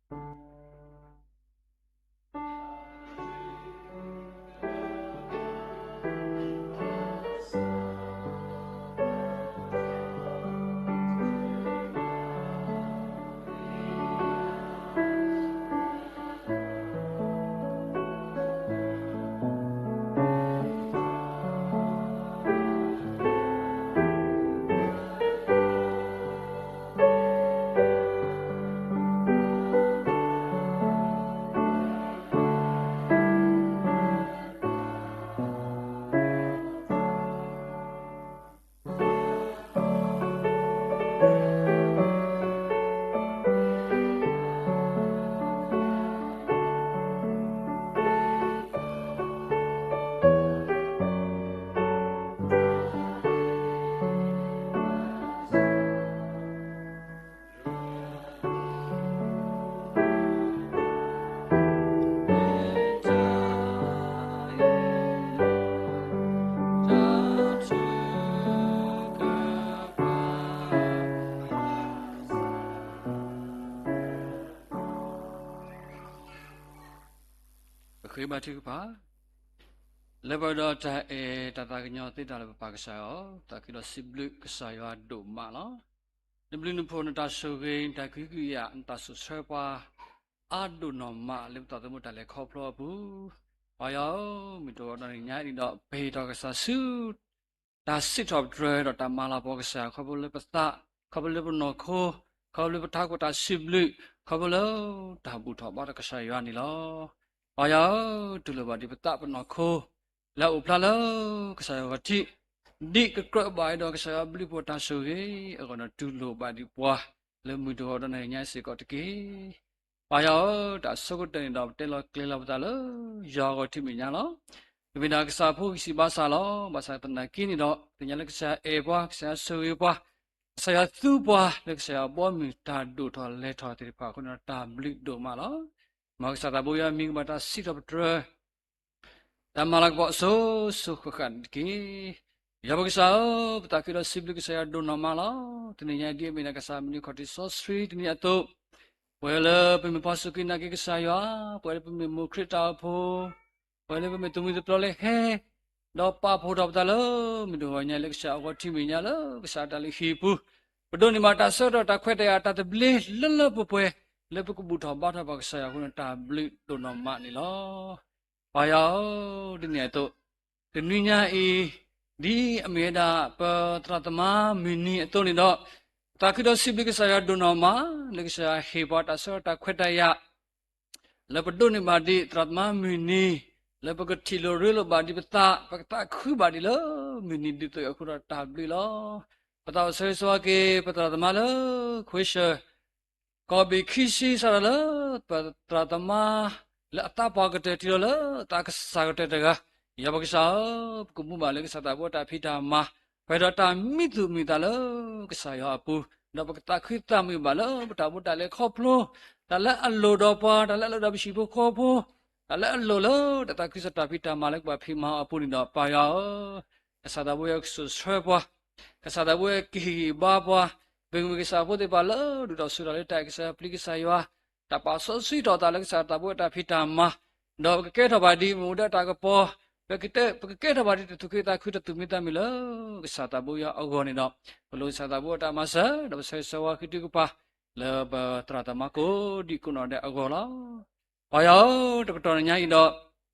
ဘါထုကဖၣ်, လၢပှဲၤဒီးတၢ်အဲၣ်တၢ်သးကညီၤသ့တၢ်လၢပပၢ်ကစၢ်အီၤ, သးခုဒီးစံးဘျုးကစၢ်ယွၤဒိၣ်မးလီၤ. နဘျုးနဖှိၣ်နတၢ်ဆိၣ်ဂ့ၤ နတၢ်ကွံကွံာ်ယၤ နတၢ်စိာ်ဆှၢပှၤ အါဒိၣ်နီၢ်မးလၢပသးသမူတၢ်လဲၤခီဖျိအပူၤ, ပၢ်ယွၤဧၢ, မုၢ်တဂီၤဒီးနံၤညါအံၤန့ၣ်ဒီး ပဟ့ၣ်ထီၣ်ကစၢ်ဆူ တၢ်စံးထီၣ်ပတြၢၤဒီးတၢ်မၤလၤကပီၤကစၢ် ခီဖျိလၢပသး, ခီဖျိလၢပနီၢ်ခိ, ခီဖျိလၢပထးခိၣ်တၢ်စံးဘျုး, ခီဖျိလၢတၢ်ဘူၣ်ထီၣ်ဘါထီၣ်ကစၢ်ယွၤန့ၣ်လီၤ. ပၢ်ယွၤဧၢ, တူၢ်လိာ်ဘၣ်ဒံးပသးပနီၢ်ခိ လၢအအိၣ်ဖျါလၢကစၢ်ယွၤဂီၢ်ထံး, ဒ်ကကြၢးဘၣ်အံၤဒီးကစၢ်ယွၤဘျုးဖှိၣ်တၢ်ဆိၣ်ဂ့ၤအဂီၢ်န့ၣ် တူၢ်လိာ်ဘၣ်ဒံးပှၤ လၢမုၢ်တဂီၤဒီးနံၤညါစ့ၢ်ကီးတက့ၢ်. ပၢ်ယွၤဧၢ, တၢ်အဆိကတၢၢ်န့ၣ်ဒီး ပတဲလီၤကျဲၤလီၤပသးလၢယွၤဂီၢ်ထံးမဲာ်ညါလီၤ. ပမ့ၢ်ဒၣ်ကစၢ်ဖိကစံးဘၣ်ဆၣ်လီၤ. ဘၣ်ဆၣ်သနာ်က့န့ၣ်ဒီး သ့ၣ်ညါလၢကစၢ်ယွၤအဲၣ်ပှၤ, ကစၢ်ယွၤဆိၣ်ဂ့ၤပှၤ, ကစၢ်ယွၤသူပှၤ လၢကစၢ်ယွၤဘီမုၢ်တၢ်ဒိၣ်ထီၣ်လဲၤထီၣ်သ့ၣ်တဖၣ်အဃိန့ၣ်ဒီး တၢ်ဘျုးဒိၣ်မးလီၤ. မ်ကစၢ်သးဘိယွၤမံၤကဘၣ်တၢ်စံးထီၣ်ပတြၢၤ တၢ်မၤလၤကပီၤအစိၤစိၤဃၣ်ဃၣ်န့ၣ်တက့ၢ်. ယွၤပကစၢ်ဧၢ, ပသးခုဒီးစံးဘျုးကစၢ်ယွၤဒိၣ်နီၢ်မးလီၤ. တနံၤညါဒ်အမ့ၢ်ဒၣ်ကစၢ်မုၢ်နံၤခီၣ်ထံးစီဆှံတနံၤအသိး, ပဝဲလၢပမ့ၢ်ပှၤစူၢ်က့ၤနာ်က့ၤကစၢ်ယွၤ, ပဝဲလၢပမ့ၢ်မိၢ်ခရံာ်တၢ်အိၣ်ဖှိၣ်, ပဝဲလၢပမ့ၢ်သုးမုၢ်သပျီလၢဟဲ ဒီးပာ်ဖှိၣ်ထီၣ်ပသးလၢမုၢ်တဂီၤညါလၢကစၢ်အဂီၢ်ထံးမဲာ်ညါလၢကစၢ်အတၢ်လုၢ်ဟံၣ်အပူၤ, ပဒိးန့ၢ်ဘၣ်တၢ်ဆၢကတီၢ်တၢ်ခွဲးတၢ်ယာ်တၢ်သဘျ့လၢလၢပှဲၤပှဲၤ လၢပကဘူၣ်ထီၣ်ဘါထီၣ်ပှၤကစၢ်ယွၤအဃိန့ၣ် တၢ်ဘျုးဒိၣ်နီၢ်မးန့ၣ်လီၤ. ပၢ်ယွၤဧၢ, ဒ်န့ၣ်အသိး, တနွံညါအံၤ, ဒ်အမ့ၢ်ဝဲဒၣ်ပသရၣ်သမါမုၢ်နံၤအသိးန့ၣ်ဒီး, သးခုဒီးစံးဘျုးကစၢ်ယွၤဒိၣ်နီၢ်မး လၢကစၢ်ယွၤဟ့ၣ်ပှၤတၢ်ဆၢကတီၢ်တၢ်ခွဲးတၢ်ယာ် လၢပဒိးန့ၢ်ဘၣ်ဒံးသရၣ်သမါမုၢ်နံၤ, လၢပကထံၣ်လိာ်ရ့လိာ်ဘၣ်ဒံးပသး, ပကသးခုဘၣ်ဒံးလၢမုၢ်နံၤဒ်သိးအံၤအဃိဒီးတၢ်ဘျုးလီၤ. ပသးအိၣ်ဆၢဂ့ၤဆၢဝါက့ၤ ပသရၣ်သမါလၢ ခွ့ၡၢၣ် ကီၢ်ဘ့ၣ်ခံဆံ စးထီၣ်လၢ ပသရၣ်သမါ လၢအသးပှၢ်ကတၢၢ်တုၤလီၤလၢသးကစၢ်ကတၢၢ်တဂၤ, ယွၤပကစၢ်ဧၢ, ပကမူဘၣ်လၢကစၢ်သးဘိတၢ်ဖံးတၢ်မၤ, ပှဲၤဒီးတၢ်မံသူၣ်မံသးလၢကစၢ်ယွၤအပူၤ, ဒီးပကသးခုသးမုာ်ဘၣ်လၢပတၢ်ဘိတၢ်လဲၤခီဖျိ, တၢ်လၢအလိၣ်ဒီးပှၤ, တၢ်လၢအလိၣ်ဒီးပဟံၣ်ဖိဃီဖိ, တၢ်လၢအလိၣ်လၢတၢ်သးခုကစီၣ်တၢ်ဖံးတၢ်မၤလၢကဘၣ်ဖံးမၤအီၤအပူၤန့ၣ်ဒီး ပၢ်ယွၤဧၢ, ကစၢ်သးဘိယွၤကစိာ်ဆှၢပှၤ, ကစၢ်သးဘိယွၤကဟ့ၣ်ဂံၢ်ဘါပှၤ, ပမ့ၢ်ကစၢ်ဖိသ့ၣ်တဖၣ်လၢဒိၣ်ထီၣ်စိထီၣ်လၢတၢ်အဲၣ်ကစၢ်ယွၤပျံၤကစၢ်ယွၤ, တၢ်ပာ်စီဆှံထီၣ်သးလၢကစၢ်သးဘိတၢ်ဖံးတၢ်မၤ, ဒီးပကကဲထီၣ်ဘၣ်ဒံးမ့ၢ်အိၣ်ဒီးတၢ်ကပီၤ, ပကကဲထီၣ်ဘၣ်ဒံးတၢ်သူၣ်ခုသးခုတၢ်သူၣ်မံသးမုာ်လၢကစၢ်သးဘိယွၤအဂီၢ်န့ၣ်ဒီး, ပလိၣ်ကစၢ်သးဘိတၢ်မၤစၢၤ ဒီးပဆၢဂ့ၤဆၢဝါဃ့ထုကဖၣ် လၢပသရၣ်သမါကိးဒံကိးနီၢ်ဒဲးအဂီၢ်လီၤ. ပၢ်ယွၤဧၢ, တကတီၢ်ညါအံၤဒီး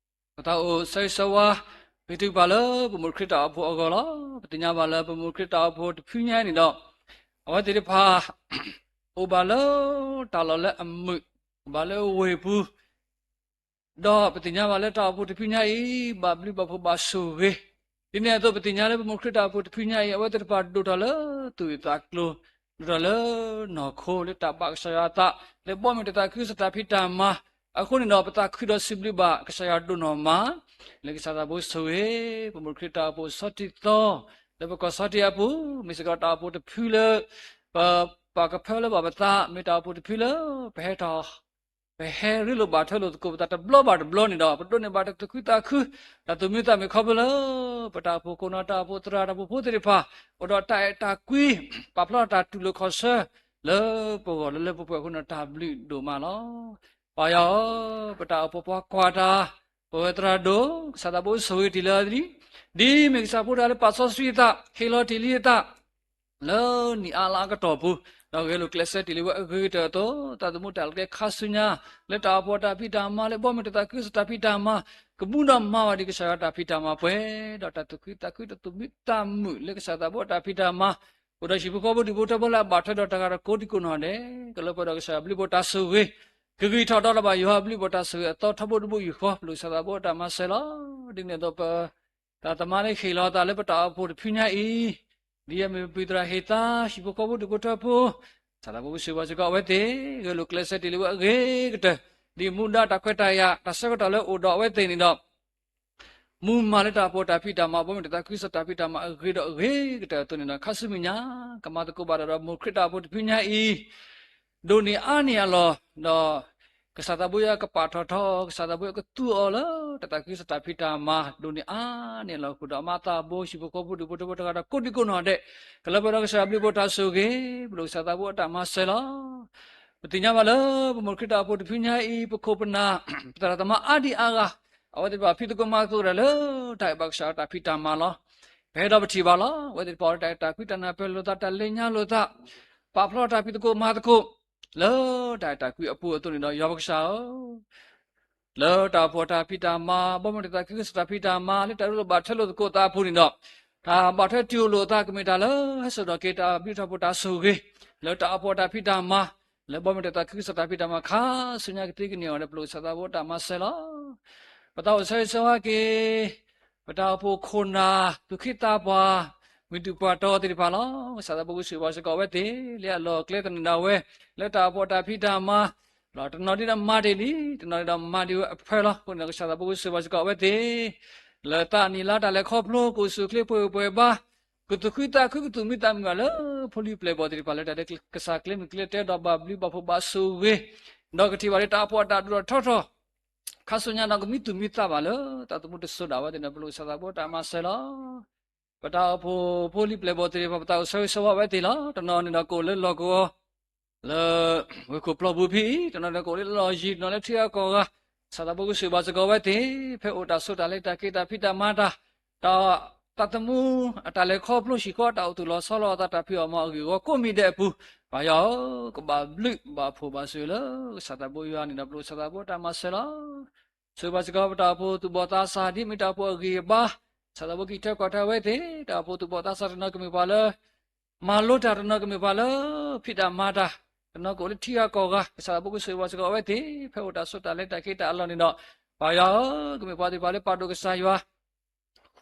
ပသးအိၣ်ဆၢဂ့ၤဆၢဝါ ဃ့ထုကဖၣ်လၢပမိၢ်ခရံာ်တၢ်အိၣ်ဖှိၣ်အဂီၢ်လီၤ. ပသ့ၣ်ညါဘၣ်လၢပမိၢ်ခရံာ်တၢ်အိၣ်ဖှိၣ်တဖုညါအံၤန့ၣ်ဒီး, အဝဲသ့ၣ်တဖၣ် အိၣ်ဘၣ်လၢတၢ်လီၢ်လၢအမုာ်, အိၣ်ဘၣ်လၢဝ့ၢ်ပူၤ, ဒီးပသ့ၣ်ညါဘၣ်လၢတၢ်အိၣ်ဖှိၣ်တဖုညါအံၤ ဘၣ်ဘျုးဘၣ်ဖှိၣ်ဘၣ်ဆိၣ်ဂ့ၤ, ဒ်န့ၣ်အသိးပသ့ၣ်ညါလၢပမိၢ်ခရံာ်တၢ်အိၣ်ဖှိၣ်တဖုညါအံၤ အဝဲသ့ၣ်တဖၣ်ဒိၣ်ထီၣ်လၢသူၣ်ဝံၣ်သးကျိၤ, ဒိၣ်ထီၣ်လၢနီၢ်ခိ လၢတၢ်ဘၣ်ကစၢ်ယွၤအသး, လၢဘီမုၢ်တၢ်သးခုကစီၣ်တၢ်ဖံးတၢ်မၤ, အဃိန့ၣ်ဒီး ပသးခုဒီးစံးဘျုးဘၣ်ကစၢ်ယွၤဒိၣ်နီၢ်မး, လၢကစၢ်သးဘိဆိၣ်ဂ့ၤ ပမိၢ်ခရံာ်တၢ်အိၣ်ဖှိၣ်ဆီထံသီ, လၢပကီၢ်ဆီထံအပူၤ, မ့ၢ်စ့ၢ်ကီးတၢ်အိၣ်ဖှိၣ်တဖုလၢ ပ ပာ်ကဖၢလၢဘၣ်ပသး, မ့ၢ်တၢ်အိၣ်ဖှိၣ်တဖုလၢ ပဟဲထီၣ် ပဟဲရ့လိာ်ဘၣ်ထွဲလိာ်သကိးပသးတဘျီဘၣ်တဘျီန့ၣ်ဒီး ပဒိးန့ၢ်ဘၣ်တၢ်သူၣ်ခုသးခု, တၢ်သူၣ်မံသးမုာ်ခီဖျိလၢ ပတၢ်အိၣ်ဖှိၣ်ခိၣ်နၢ် တၢ်အိၣ်ဖှိၣ်သရၣ် တၢ်အိၣ်ဖှိၣ်ဖိသ့ၣ်တဖၣ် အိၣ်ဒီးတၢ်အဲၣ်တၢ်ကွံ ပာ်ဖျါထီၣ်တၢ်တူၢ်လိာ်ခီၣ်ဆၢ လၢပဂီၢ်လၢလၢပှဲၤပှဲၤအဃိန့ၣ် တၢ်ဘျုးဒိၣ်မးလီၤ. ပၢ်ယွၤဧၢ, ပတၢ်အိၣ်ဖှိၣ်ပှၤကွၢ်တၢ် ပဝဲသရၣ်ဒိၣ် ကစၢ်သးဘိဆိၣ်ဂ့ၤတ့ၢ်လၢအသနံ, ဒ်မ့ၢ်ကစၢ်ဖိတဂၤလၢပာ်စီဆှံအသး ဟ့ၣ်လီၤတ့ၢ်လံအသး လၢနံၣ်အါလါအကတီၢ်ပူၤ, ဒီးဂဲၤလိာ်ကျဲးစၢးတ့ၢ်လံဝဲအဂ့ၤကတၢၢ်အသိး, သးသမူတၢ်လဲၤကျဲခါဆူညါ, လၢတၢ်အိၣ်ဖှိၣ်တၢ်ဖံးတၢ်မၤ လၢဘီမုၢ်တၢ်သးခုကစီၣ်တၢ်ဖံးတၢ်မၤ, ကမူဒီးမၤဝဲဒ်ကစၢ်ယွၤတၢ်ဖံးတၢ်မၤပှဲၤ, ဒီးတၢ်သူၣ်ခုသးခု တၢ်သူၣ်မံသးမုာ်လၢကစၢ်သးဘိတၢ်ဖံးတၢ်မၤ, အိၣ်ဒီးဟံၣ်ဖိဃီဖိဒူၣ်ဖိထၢဖိလၢအဘၣ်ထွဲဒီးတဂၤဒီးကိးဒံကိးနီၢ်ဒဲး, ကလၢပှဲၤဒီးကစၢ်ယွၤဘျုးဖှိၣ်တၢ်ဆိၣ်ဂ့ၤ, ကဂံၢ်ထီၣ်ဒီးဘၣ်ယွၤဘျုးဖှိၣ်တၢ်ဆိၣ်ဂ့ၤအသီထီဘိတဘိယူၢ်ဃီ, ပလိၣ်ကစၢ်သးဘိတၢ်မၤစၢၤလီၤ. ဒ်န့ၣ်အသိးပ သရၣ်သမါလၢဟ့ၣ်လီၤအသးလၢပတၢ်အိၣ်ဖှိၣ်တဖုညါအံၤ, ဒ်အမ့ၢ်ပပုၢ်သရၣ်ဟ့ၣ်သါ ဟံၣ်ဖိဃီဖိဒူၣ်ဖိထၢဖိ, ကစၢ်သးဘိပစံးဘၣ်စ့ၢ်ကီးအဝဲသ့ၣ် ဂဲၤလိာ်ကျဲးစၢးတ့ၢ်လံဝဲအဂ့ၤကတၢၢ်, ဒ်မူဒါတၢ်ခွဲးတၢ်ယာ် တၢ်ဆၢကတီၢ်လၢအိၣ်ဒီးအဝဲသ့ၣ်န့ၣ်ဒီး မူမၤလၢတၢ်အိၣ်ဖှိၣ်တၢ်ဖံးတၢ်မၤ ဘီမုၢ်တၢ်သးခုကစီၣ်တၢ်ဖံးတၢ်မၤအဂ့ၤဒီးအဂ့ၤကတၢၢ်အသိးန့ၣ်ဒီး ခါဆူမဲာ်ညါ ကမၤသကိးဘၣ်ဒီး ဒီးမိၢ်ခရံာ်တၢ်အိၣ်ဖှိၣ်တဖုညါအံၤ ဒိၣ်န့ၢ်အါန့ၢ်အလီၢ်, ဒီးကစၢ်သးဘိယွၤကပာ်ထီၣ်ထီအီၤ, ကစၢ်သးဘိယွၤကသူအီၤလၢ တၢ်သးခုကစီၣ်တၢ်ဖံးတၢ်မၤ ဒိၣ်န့ၢ်အါန့ၢ်အလီၢ်အဃိဒီး အမါသးဘိ ဟံၣ်ဖိဃီဖိဒူၣ်ဖိထၢဖိတဂၤဒီးကိးဒံကိးနီၢ်ဒဲး, ကလၢပှဲၤဒီးကစၢ်ယွၤဘျုးဖှိၣ်တၢ်ဆိၣ်ဂ့ၤ, ပလိၣ်ကစၢ်သးဘိအတၢ်မၤစၢၤလီၤ. ပသ့ၣ်ညါဘၣ်လၢ ပမိၢ်ခရံာ်တၢ်အိၣ်ဖှိၣ်တဖုညါအံၤ ပခိၣ်ပနၢ် ပသရၣ်သမါအါဒံအါဂၤ အဝဲသ့ၣ်တဖၣ်ဖံးသကိးမၤသကိးတၢ်လၢ တၢ်အဲၣ်ဘၣ်ကစၢ်ယွၤတၢ်ဖံးတၢ်မၤလီၤ. ပဟဲဒီးပထံၣ်ဘၣ်လီၤ. အဝဲသ့ၣ်တဖၣ်အံၤ တၢ်အဲၣ်တၢ်ကွံ တၢ်နၢ်ပၢၢ်လိာ်သး တၢ်လၢညါလိာ်သး ပာ်ဖျါထီၣ်တၢ်ဖံးသကိးမၤသကိး လၢတၢ်အဲၣ်တၢ်ကွံအပူၤအသိးန့ၣ်ဒီး ယွၤပကစၢ်ဧၢ, လၢတၢ်အိၣ်ဖှိၣ်တၢ်ဖံးတၢ်မၤ ဘီမုၢ်တၢ်သးခုကစီၣ်တၢ်ဖံးတၢ်မၤ လၢတၢ်ရ့လိာ်ဘၣ်ထွဲလိာ်သကိးသးအပူၤန့ၣ်ဒီး တၢ်ဘၣ်ထွဲတုၤအိၣ်လိာ်သးကမ့ၢ်တၢ်လၢ ဟဲစိာ်ထီၣ်က့ၤတၢ်ဘျုးတၢ်ဖှိၣ်တၢ်ဆိၣ်ဂ့ၤ လၢတၢ်အိၣ်ဖှိၣ်တၢ်ဖံးတၢ်မၤ လၢဘီမုၢ်တၢ်သးခုကစီၣ်တၢ်ဖံးတၢ်မၤခါဆူညါကသ့ကန့ၢ်အဂီၢ်န့ၣ် ပလိာ်ကစၢ်သးဘိတၢ်မၤစၢၤလီၤ. ပသးအိၣ်ဆၢဂ့ၤဆၢဝါက့ၤ ပတၢ်အိၣ်ဖှိၣ်ခိၣ်နၢ် သူၣ်က့သးပှၢ် မုၢ်တူၢ်ပှၢ်တီၤသ့ၣ်တဖၣ်လီၤ. ကစၢ်သးဘိကဆိၣ်ဂ့ၤဘၣ်စ့ၢ်ကီးအဝဲသ့ၣ် လၢအလီၢ်အကျဲသနၢၣ်ဒၣ်ဝဲ လၢတၢ်အိၣ်ဖှိၣ်တၢ်ဖံးတၢ်မၤ ဒီးတနီၤဒ်ဒီးမၤတ့ၢ်လံ တနီၤဒ်ဒီးမၤဒံးဝဲအဖၢလီၤ. အဃိန့ၣ်ဒီး ကစၢ်သးဘိကဆိၣ်ဂ့ၤဘၣ်စ့ၢ်ကီးအဝဲသ့ၣ် လၢသးနံၣ်လါတၢ်လဲၤခီဖျိ ကအိၣ်ဆူၣ်အိၣ်ချ့ပှဲၤဂံၢ်ပှဲၤဘါ ကသူၣ်ခုသးခု ကသူၣ်မံသးမုာ်ဘၣ်လၢ ဖိလံၤပျဲၢ်ဘီၣ်သ့ၣ်တဖၣ်လၢတၢ်လၢကစၢ်ကျဲမုၢ်ကျဲတဲဒီးဘၣ်ဘျုးဘၣ်ဖှိၣ်ဘၣ်ဆိၣ်ဂ့ၤ ဒီးကထံၣ်ဘၣ်လၢတၢ်အိၣ်ဖှိၣ်အတၢ်ဒိၣ်ထီၣ်ထီထီၣ် ခါဆူညါဒီးကမံသူၣ်မံသးဘၣ်လၢ တၢ်သမူတစိၤဒၣ်ဝဲသ့ၣ်န့ၣ် ပလိာ်ကစၢ်သးဘိတၢ်မၤစၢၤလီၤ. ပတၢ်အိၣ်ဖှိၣ်ဖိလံၤပျဲၢ်ဘီၣ်သ့ၣ်တဖၣ် ပသးအိၣ်ဆၢဂ့ၤဆၢဝါဝဲသ့ၣ်လီၤ. တနီၤန့ၣ်ဒီးကအိၣ်လၢလီၢ်ကဝီၤ လၢ ဝ့ၢ်ခိၣ်ပျီပူၤဖဲအံၤ တနီၤန့ၣ်ကအိၣ်လၢလီၢ်ယံၤ တနီၤလၢထံဂၤကီၢ်ဂၤ ကစၢ်သးဘိကဆိၣ်ဂ့ၤဘၣ်စ့ၢ်ကီးဝဲသ့ၣ် ဖဲအိၣ်တၢ်ဆိးတၢ်လဲၤတၢ်က့ၤတၢ်ဖံးတၢ်မၤတၢ် တၢ် တၢ်သးသမူအတၢ်လဲၤခီဖျိဟံၣ်ဃီ တၢ်အိၣ်သူၣ်လီၤဆီလီၤအသး တၢ်ဖံးအီၣ်မၤအီၣ်အဂ့ၢ်အဂီၢ်ကိးမံၤဒဲးအပူၤ ပၢ်ယွၤဧၢ, ကဘၣ်ဘျုးဘၣ်ဖှိၣ်ဘၣ်ဆိၣ်ဂ့ၤလၢ ကစၢ်သးဘိယွၤန့ၣ်ဒီး ပလိာ်ကစၢ်သးဘိတၢ်မၤစၢၤလီၤ. ဆိၣ်ဂ့ၤဘၣ်စ့ၢ်ကီးပတၢ်အိၣ်ဖှိၣ်သူၣ်ဘီၣ်သးစၢ် ဒ်မ့ၢ်တၢ်အိၣ်ဖှိၣ်အဂံၢ်အဘါ ကစၢ်သးဘိက့ၤထၢကီၢ်ထၢဝဲသ့ၣ် တၢ်အိၣ်ဖှိၣ်သူၣ်ဘီၣ်သးစၢ် တနီၤကမ့ၢ်ပှၤလၢ မၤလိတၢ် တနီၤကမ့ၢ်ပှၤလၢ ဖံးတၢ်မၤတၢ် တနီၤကအိၣ်လၢထံဂၤကီၢ်ဂၤ ကစၢ်သးဘိကဆိၣ်ဂ့ၤဘၣ်စ့ၢ်ကီးအဝဲသ့ၣ် ဖဲအိၣ်တၢ်ဆိးတၢ်လဲၤတၢ်က့ၤတၢ်အလီၢ်န့ၣ်ဒီး ပၢ်ယွၤဧၢ, ကမ့ၢ်ပှၤသ့ၣ်တဖၣ်လၢပာ်ဒိၣ်ကစၢ်ယွၤ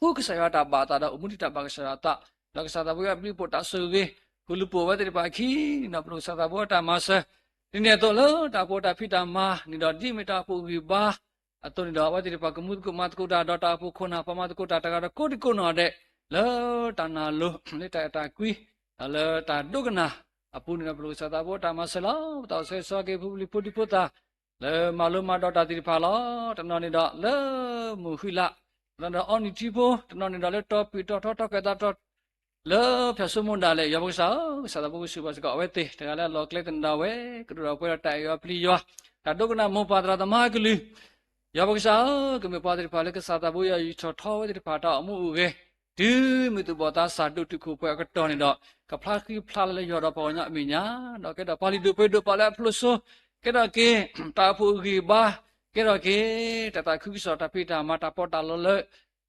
ဃုကစၢ်ယွၤတၢ်ဘၣ်အသးဒီး အိၣ်မူဒံးတၢ်ဘၣ်ကစၢ်ယွၤအသး ဒီးကစၢ်သးဘိယွၤအဘျုးအဖှိၣ်တၢ်ဆိၣ်ဂ့ၤ ဃုာ်လၢပှဲၤဝဲသ့ၣ်တဖၣ်အခံန့ၣ်ဒီး ပလိာ်ကစၢ်သးဘိတၢ်မၤစၢၤ ဒ်န့ၣ်အသိးလၢတၢ်အိၣ်ဖှိၣ်တၢ်ဖံးတၢ်မၤန့ၣ်ဒီး ဒ်မ့ၢ်တၢ်အိၣ်ဖှိၣ်ဂံၢ်ဘါ အသိးန့ၣ်ဒီး အဝဲသ့ၣ်တဖၣ်ကမူသကိးမၤသကိးတၢ် ဒီးတၢ်အိၣ်ဖှိၣ်ခိၣ်နၢ်ပှၤမၤသကိးတၢ်တဂၤဒီးကိးဒံကိးနီၢ်ဒဲး လၢတၢ်နာ်လိၤ လၢတၢ်အဲၣ်တၢ်ကွံ ဒီးလၢတၢ်ဒိကနၣ်အပူၤန့ၣ်ဒီး ပလိာ်ကစၢ်သးဘိတၢ်မၤစၢၤလီၤ. ပသးအိၣ်ဆၢဂ့ၤဆၢဝါက့ၤ ဖိလံၤဖိဒံဖိသၣ် လၢမၤလိမၤဒိးတၢ်သ့ၣ်တဖၣ်လီၤ. တနီၤန့ၣ်ဒီးလၢမုၢ်ဃံလၤ တနီၤဒီးအီနံၣ်ထံဖိ တနီၤန့ၣ်ဒီးလၢတီပှံၢ်တီထီတီကဲၣ်သးတီ လၢဖၠၣ်စိမိၤဒၣ်လဲာ် ယွၤပကစၢ်ဧၢ, ကစၢ်သးဘိကဆိၣ်ဂ့ၤဘၣ်စ့ၢ်ကီးအဝဲသ့ၣ် တဂၤလၢအလီၢ်ကျဲသနၢၣ်ဒၣ်ဝဲ ကဒိၣ်ဒီးပှဲၤဒီးတၢ်အဲၣ်ယွၤပျံၤယွၤ တၢ်ဒိကနၣ်မိၢ်ပၢ်သရၣ်သမါအကလုၢ် ယွၤပကစၢ်ဧၢ, ကမ့ၢ်ပှၤသ့ၣ်တဖၣ်လၢကစၢ်သးဘိယွၤယူာ်ထီၣ်ထီဝဲသ့ၣ်တဖၣ်တၢ်အိၣ်မူအိၣ်ဂဲၤ တုၤမ့ၢ်သူၣ်ဘီၣ်သးစၢ်ဒိၣ်တုာ်ခိၣ်ပှဲၤအကတီၢ်န့ၣ်ဒီး ကဖျါဃံဖျါလၤလၢယွၤဒီးပှၤကညီအမဲာ်ညါ ဒီးကဲထီၣ်ပှၤလုၢ်ဒိၣ်ပှ့ၤဒိၣ်ပှၤလၢအဖျိးစိ ကဲထီၣ်က့ၤ တၢ်အိၣ်ဖှိၣ်ဂံၢ်ဘါ ကဲထီၣ်က့ၤ တၢ်သးခုကစီၣ်တၢ်ဖံးတၢ်မၤတၢ်ပီးတၢ်လီလၢ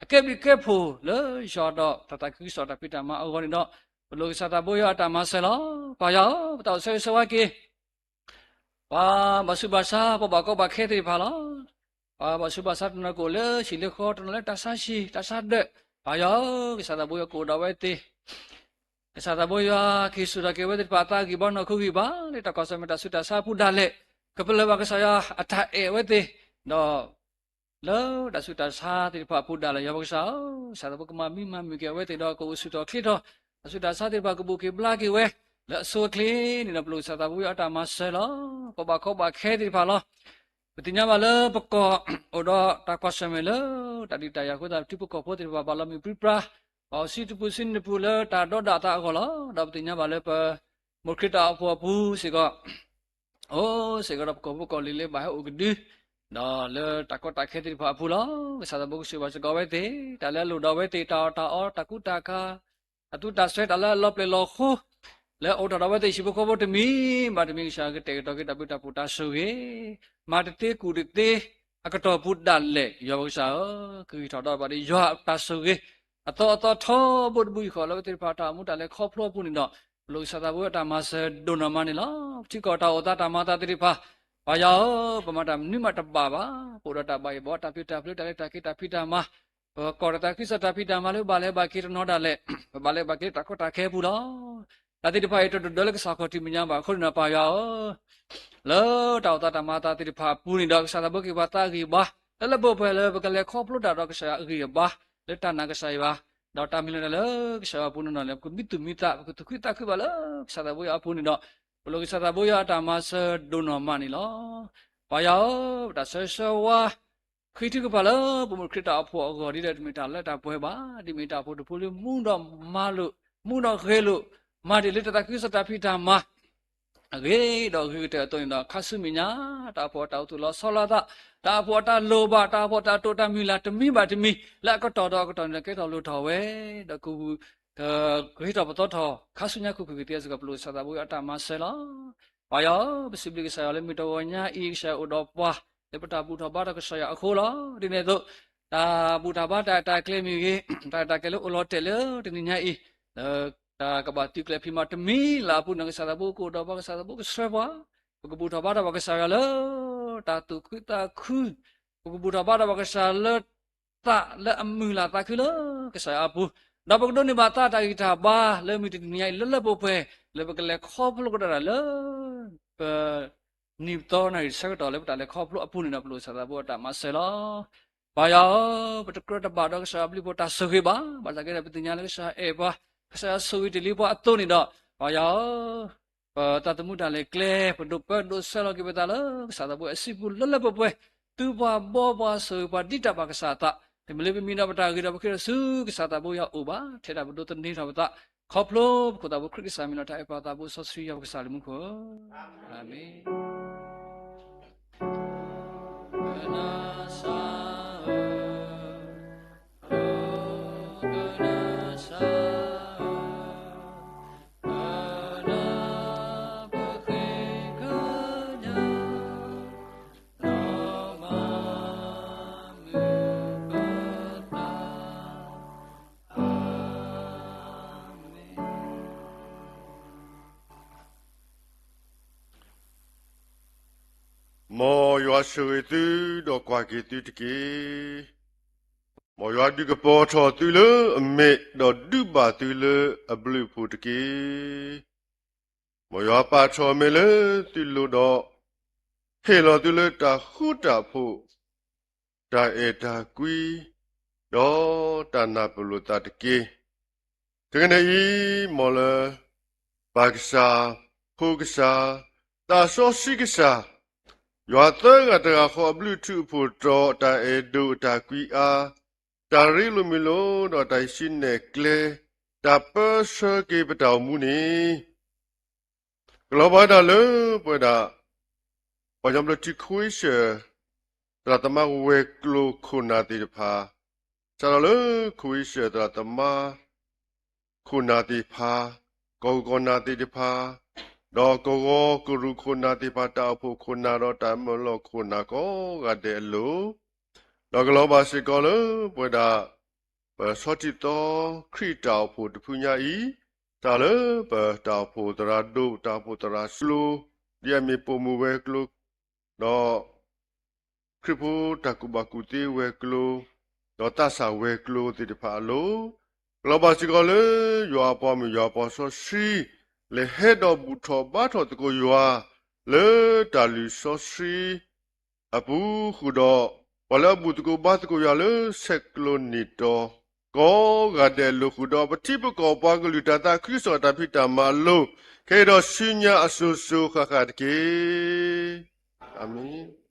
အကဲဘျုးကဲဖှိၣ်လၢယွၤဒီး တၢ်သးခုကစီၣ်တၢ်ဖံးတၢ်မၤအဂီၢ်န့ၣ်ဒီး ပလိာ်ကစၢ်သးဘိယွၤအတၢ်မၤစၢၤလီၤ. ပၢ်ယွၤဧၢ, ပသးအိၣ်ဆၢဂ့ၤဆၢဝါက့ၤ ပှၤဘၣ်ဆူးဘၣ်ဆါ ပှၤဘၣ်ကီဘၣ်ခဲသ့ၣ်တဖၣ်လီၤ. ပှၤဘၣ်ဆူးဘၣ်ဆါတနီၤကအိၣ်လၢဟံၣ်လၢဃီ တနီၤလၢတၢ်ဆါဟံၣ် တၢ်ဆါဒၢး ပၢ်ယွၤဧၢ, ကစၢ်သးဘိယွၤကအိၣ်ဒီးအဝဲသ့ၣ် ကစၢ်သးဘိယွၤက့ၤဆူၣ်ထီၣ်က့ၤဝဲသ့ၣ်တဖၣ်အသးဂံၢ်ဘါနီၢ်ခိဂံၢ်ဘါ လၢတၢ်ကွၢ်ဆၢၣ်မဲာ်တၢ်ဆူးတၢ်ဆါအပူၤဒၣ်လဲာ် ကပလၢၢ်ဘၣ်ကစၢ်ယွၤအတၢ်အဲၣ်အဝဲသ့ၣ် ဒီး လၢတၢ်ဆူးတၢ်ဆါသ့ၣ်တဖၣ်အပူၤဒၣ်လဲာ် ယွၤပကစၢ်ဧၢ, ကစၢ်သးဘိကမၤမံမၤမုာ်က့ၤအဝဲသ့ၣ်ဒီး ကအိၣ်ဆူၣ်ထီၣ်ချ့ထီၣ် တၢ်ဆူးတၢ်ဆါသ့ၣ်တဖၣ်ကဘူၣ်က့ၤဘျါက့ၤဝဲ လၢအဆိအချ့န့ၣ်ဒီး ပလိာ်ကစၢ်သးဘိယွၤအတၢ်မၤစၢၤလီၤ. ပှၤဘၣ်ကီဘၣ်ခဲသ့ၣ်တဖၣ်လီၤ. ပသ့ၣ်ညါဘၣ်လၢပကီၢ် အိၣ်ဒီးတၢ်ကွၢ်ဆၢၣ်မဲာ်လၢ တၢ်ဒုးတၢ်ယၤအဃိသတး ထံဖိကီၢ်ဖိသ့ၣ်တဖၣ် ဘၣ်လီၤမုၢ်ပြံပြါ ဘၣ်အိၣ်ဆူတပူၤဆူနပူၤလၢတၢ်ဒီဒၣ်အသးအဂီၢ်လီၤ. ဒီးပသ့ၣ်ညါဘၣ်လၢပ မိၢ်ခရံာ်တၢ်အိၣ်ဖှိၣ်အပူၤစ့ၢ်ကီး အိၣ်စ့ၢ်ကီးဒီးပကီၢ်ဖိကီၢ်လံၤလၢဘၣ်ဟဲအိၣ်ကဒု ဒီးလၢတၢ်ကီတၢ်ခဲသ့ၣ်တဖၣ်အပူၤလီၤ. ကစၢ်သးဘိကဆိၣ်ဂ့ၤဘၣ်စ့ၢ်ကီးအဝဲသ့ၣ် တၢ်လၢအလိၣ်ဒီးအဝဲသ့ၣ် တၢ်အီၣ်တၢ်အီ တၢ်ကူတၢ်ကၤ တၢ်သူတၢ်စွဲ တၢ်လၢအလီၤပျဲၢ်လီၤဃိ လၢအအိၣ်ထီၣ်ဒီးအဝဲသ့ၣ်ဟံၣ်ဖိဃီဖိတမံၤဘၣ်တမံၤ ကစၢ်ကတဲာ်ကတီၤက့ၤတၢ်ဘျုးတၢ်ဖှိၣ်တၢ်ဆိၣ်ဂ့ၤ မၤတသ့ကူၣ်တသ့ အကတီၢ်ပူၤဒၣ်လဲာ် ယွၤပကစၢ်ဧၢ, ကဂံၢ်ထီၣ်ဒီးဘၣ်ဒီးယွၤအတၢ်ဆိၣ်ဂ့ၤ အသီအသီထီဘိတဘိယူၢ်ဃီလၢအဝဲသ့ၣ်တဖၣ်တၢ်အိၣ်မူတၢ်လဲၤခီဖျိအပူၤန့ၣ်ဒီး ပလိာ်ကစၢ်သးဘိအတၢ်မၤစၢၤဒိၣ်နီၢ်မးန့ၣ်လီၤ. ပထံကီၢ်တၢ်အိၣ်သးတၢ်မၤသးသ့ၣ်တဖၣ် ပၢ်ယွၤဧၢ, ပမၤတၢ်မနုၤမးတဘၣ်ဘၣ်, ပအိၣ်ဒီးတၢ်ဘၣ်ယိၣ်ဘၣ် တၢ်ပျံၤတၢ်ဖုး တၢ်လဲၤတၢ်က့ၤတၢ်ဖံးတၢ်မၤ ပကီၢ်တၢ်သးခုကစီၣ်တၢ်ဖံးတၢ်မၤလၢပဘၣ်လဲၤဘၣ်က့ၤတနီၤဒၣ်လဲာ် ပဘၣ်လဲၤဘၣ်က့ၤလၢတၢ်ကီတၢ်ခဲအပူၤလီၤ. တၢ်သ့ၣ်တဖၣ်အံၤတဒိၣ်ဒၢလၢကစၢ်ခီၣ်ထံးမဲာ်ညါဘၣ်အဃိန့ၣ်ဒီး ပၢ်ယွၤဧၢ, လၢတၢ်အိၣ်သးတၢ်မၤသးသ့ၣ်တဖၣ်အပူၤန့ၣ်ဒီး ကစၢ်သးဘိက့ၤပှၤသးဂံၢ်ဘါ လၢလၢပှဲၤပှဲၤလၢပကလဲၤခီဖျိတၢ်ဒီးကစၢ်ယွၤအဂံၢ်အဘါ လၢတၢ်နာ်ကစၢ်ယွၤ ဒီးတၢ်မုၢ်လၢ်တၢ်လၢကစၢ်ယွၤအပူၤန့ၣ်ဒီး ပကမံသူၣ်မံသး ပကသူၣ်ခုသးခုဘၣ်လၢကစၢ်သးဘိယွၤအပူၤန့ၣ်ဒီး ပလိာ်ကစၢ်သးဘိယွၤအတၢ်မၤစၢၤဒိၣ်နီၢ်မးန့ၣ်လီၤ. ပၢ်ယွၤဧၢ, ပတၢ်ဆၢဂ့ၤဆၢဝါ ဃ့ထုကဖၣ်လၢပမိၢ်ခရံာ်တၢ်အိၣ်ဖှိၣ်အဂီၢ် ဒ်ဒီးတမ့ၢ်တၢ်လၢတၢ်ပှဲၤဘၣ်, ဒ်မ့ၢ်တၢ်အိၣ်ဖှိၣ်တဖုလၢမူဒီးမၤလိာ်, မူဒီးဂဲၤလိာ်, မၤတ့ၢ်လၢတၢ်သးခုကစီၣ်တၢ်ဖံးတၢ်မၤ အဂ့ၤဒီးဂ့ၤကတၢၢ်အသိးန့ၣ်ဒီး ခါဆူမဲာ်ညါ တၢ်အိၣ်ဖှိၣ်အတၢ်အိၣ်သူၣ်လီၤဆီလီၤအသး, တၢ်အိၣ်ဖှိၣ်အတၢ်လိၣ်ဘၣ်, တၢ်အိၣ်ဖှိၣ်အတၢ်တိာ်တၢ်မုၢ်လၢ်တမံၤဘၣ်တမံၤ လၢအကတီၢ်ဒီးအကတီၢ်န့ၣ်ဒီး ကဲထီၣ်လိၣ်ထီၣ်ဝဲ, ဒီးကဂ့ၤထီၣ်ပသီထီၣ် ခါဆူညါခိၣ်ခံကသ့အစ့ၢ်ကီး ပလိၣ်ကစၢ်သးဘိအတၢ်မၤစၢၤလီၤ. ပၢ်ယွၤဧၢ, ပစံးဘျုးကစၢ်ယွၤလၢမုၢ်တဂီၤညါအံၤ ကစၢ်ယွၤအိၣ်ဒီးပှၤ လၢပတၢ်ဘူၣ်ထီၣ်ဘါထီၣ်ကစၢ်ယွၤအဃိလီၤ. ဒ်န့ၣ်အသိး တၢ်ဘူၣ်တၢ်ဘါတၢ်အဲၣ်တၢ်ကျဲမ့ၢ်ဂ့ၤ, တၢ်အဲၣ်တၢ်ကျဲလၢအိၣ်လီၤတဲာ်လၢတနံၤညါအံၤ, လၢတၢ်ကဘၣ်သုးကျဲၤဖံးမၤတမံၤလၢ်အပူၤန့ၣ် ကစၢ်သးဘိကအိၣ်ဒီးပှၤ, ကစၢ်သးဘိကဆှၢပှၤ, ပကဘူၣ်ထီၣ်ဘါထီၣ်ပှၤကစၢ်ယွၤလၢ တၢ်သူၣ်ခုသးခု, ပကဘူၣ်ထီၣ်ဘါထီၣ်ပှၤကစၢ်လၢ သးလၢအမုၢ်လၢ်သးခုလၢကစၢ်ယွၤအပူၤ, ဒီးပကဒိးန့ၢ်ဘၣ်သးတၢ်ဂံၢ်တၢ်ဘါလၢမုၢ်တနံၤညါအံၤလၢလၢပှဲၤပှဲၤ လၢပကလဲၤခီဖျိကဒီးတၢ်လၢ ပ နံၣ်သီနၣ်ရံၣ်ဆၢကတီၢ်လၢပတၢ်လဲၤခီဖျိအပူၤန့ၣ်ဒီး ပလိၣ်ကစၢ်သးဘိအတၢ်မၤစၢၤလီၤ. ပၢ်ယွၤဧၢ, ပတကြၢးတဘၣ်ဒီးကစၢ်ယွၤအဘျုးအဖှိၣ်တၢ်ဆိၣ်ဂ့ၤဘၣ်, ဘၣ်ဆၣ်က့ဒီး ပသ့ၣ်ညါလၢကစၢ်ယွၤအဲၣ်ပှၤ, ကစၢ်ယွၤဆိၣ်ဂ့ၤတ့ၢ်လံပှၤအသိးန့ၣ်ဒီး, ပၢ်ယွၤဧၢ, ပတၢ်သမူတၢ်လဲၤကျဲ ပဒိးပၢဒိးဆှၢလီၤက့ၤပသးလၢ ကစၢ်သးဘိအစုပူၤလၢလၢပှဲၤပှဲၤ, သုပှၤဘီပှၤဆိၣ်ဂ့ၤပှၤဒ်တၢ်ဘၣ်ကစၢ်အသး, တမ့ၢ်လၢပမံၤဒီးပတၢ်ဂ့ၤဒီးပဃ့ဒီးဆူ ကစၢ်သးဘိယွၤအိၣ်ဘၣ်, ထဲဒၣ်ပဒိးသန့ၤထီၣ်ပသး, ခီဖျိပခိၣ်သးဘိခရံာ်ကစၢ်မံၤလီၤ တၢ်အဲၣ်ပှၤသးဘိစီဆှံယွၤပကစၢ်လၢမူခိၣ်, အၤမ့ၣ်. Amen. မ်ယွၤဆိၣ်ဂ့ၤသုဒီးကွၢ်က့ၤသုတက့ၢ်. မ်ယွၤဒုးကပီၤထီၣ်သုလၢအမဲာ် ဒီးဒုးဘၣ်သုလၢအဘျုးအဖှိၣ်တက့ၢ်. မ်ယွၤပာ်ထီၣ်အမဲာ်လၢသုလိၤဒီး ဟ့ၣ်လီၤသုလၢတၢ်ဃူတၢ်ဖိး, တၢ်အဲၣ်တၢ်ကွံ, ဒီးတၢ်နၢ်ပၢၢ်လိာ်သးတက့ၢ်. ခဲကနံၣ်အံၤ မ်လၢ ပၢ်ကစၢ်, ဖိကစၢ်, သးစီဆှံကစၢ်, ယွၤသၢဂၤတဂၤဃီအဘျုးအထူးအဖှိၣ်တီၤ တၢ်အဲၣ်ဒိးအတၢ်ကွံအါ, တၢ်ရ့လိာ်မုာ်လိာ် ဒီးတၢ်ဟံးစုနဲၣ်ကျဲ, တၢ်ပၢဆှၢက့ၤပတၢ်အိၣ်မူန့ၣ် ကလီၤဘၣ်ဒၣ်လၢပဝဲဒၣ် ပှၤကညီဘျၢထံ Christian သရၣ်သမါဝဲၤကျိၤခိၣ်နၢ်သ့ၣ်တဖၣ်, စးထီၣ်လၢ Christian သရၣ်သမါ ခိၣ်နၢ်သ့ၣ်တဖၣ်, ကီၢ်ခိၣ်ကီၢ်နၢ်သ့ၣ်တဖၣ်, ဒီးကဝီၤကရူၢ်ခိၣ်နၢ်သ့ၣ်တဖၣ်, တၢ်အိၣ်ဖှိၣ်ခိၣ်နၢ် ဒီးတၢ်မၢလီၤခိၣ်နၢ်ကိးဂၤဒဲးအလိၤ, ဒီးကလီၤဘၣ်စ့ၢ်ကီးလၢပဝဲဒၣ် ပဆီထံသီခရံာ်တၢ်အိၣ်ဖှိၣ်တဖုညါအံၤ, စးထီၣ်လၢပတၢ်အိၣ်ဖှိၣ်သရၣ်ဒိၣ်, တၢ်အိၣ်ဖှိၣ်သရၣ်ကျိၤ, ဒ်အမ့ၢ်ပိာ်မုၣ်ဝဲၤကျိၤ, ဒီး ခရံာ်ဖိတၢ်ကူၣ်ဘၣ်ကူၣ်သ့ဝဲၤကျိၤ, ဒီးသးစၢ်ဝဲၤကျိၤသ့ၣ်တဖၣ်အလိၤ, ကလီၤဘၣ်စ့ၢ်ကီးလၢယွၤအပှၤမုၣ်ယွၤအပှၤစီဆှံ, လဲၤဟဲဒီးဘူၣ်ထီၣ်ဘါထီၣ်သကိးယွၤ လၢတၢ်လုၢ်စီဆှံအပူၤဃုာ်ဒီး, ပှၤလၢအဘူၣ်သကိးဘါသကိးယွၤလၢဆဲးကျိးနံၣ်တီၤ ကိးဂၤဒဲးအလိၤဃုာ်ဒီး ပထံပကီၢ်ပှၤကလုာ်တၢ်သးခုကစီၣ်တၢ်ဖံးတၢ်မၤအလိၤ, ခဲအံၤဒီးဆူညါအစိၤစိၤဃၣ်ဃၣ်တက့ၢ်. အၤမ့ၣ်.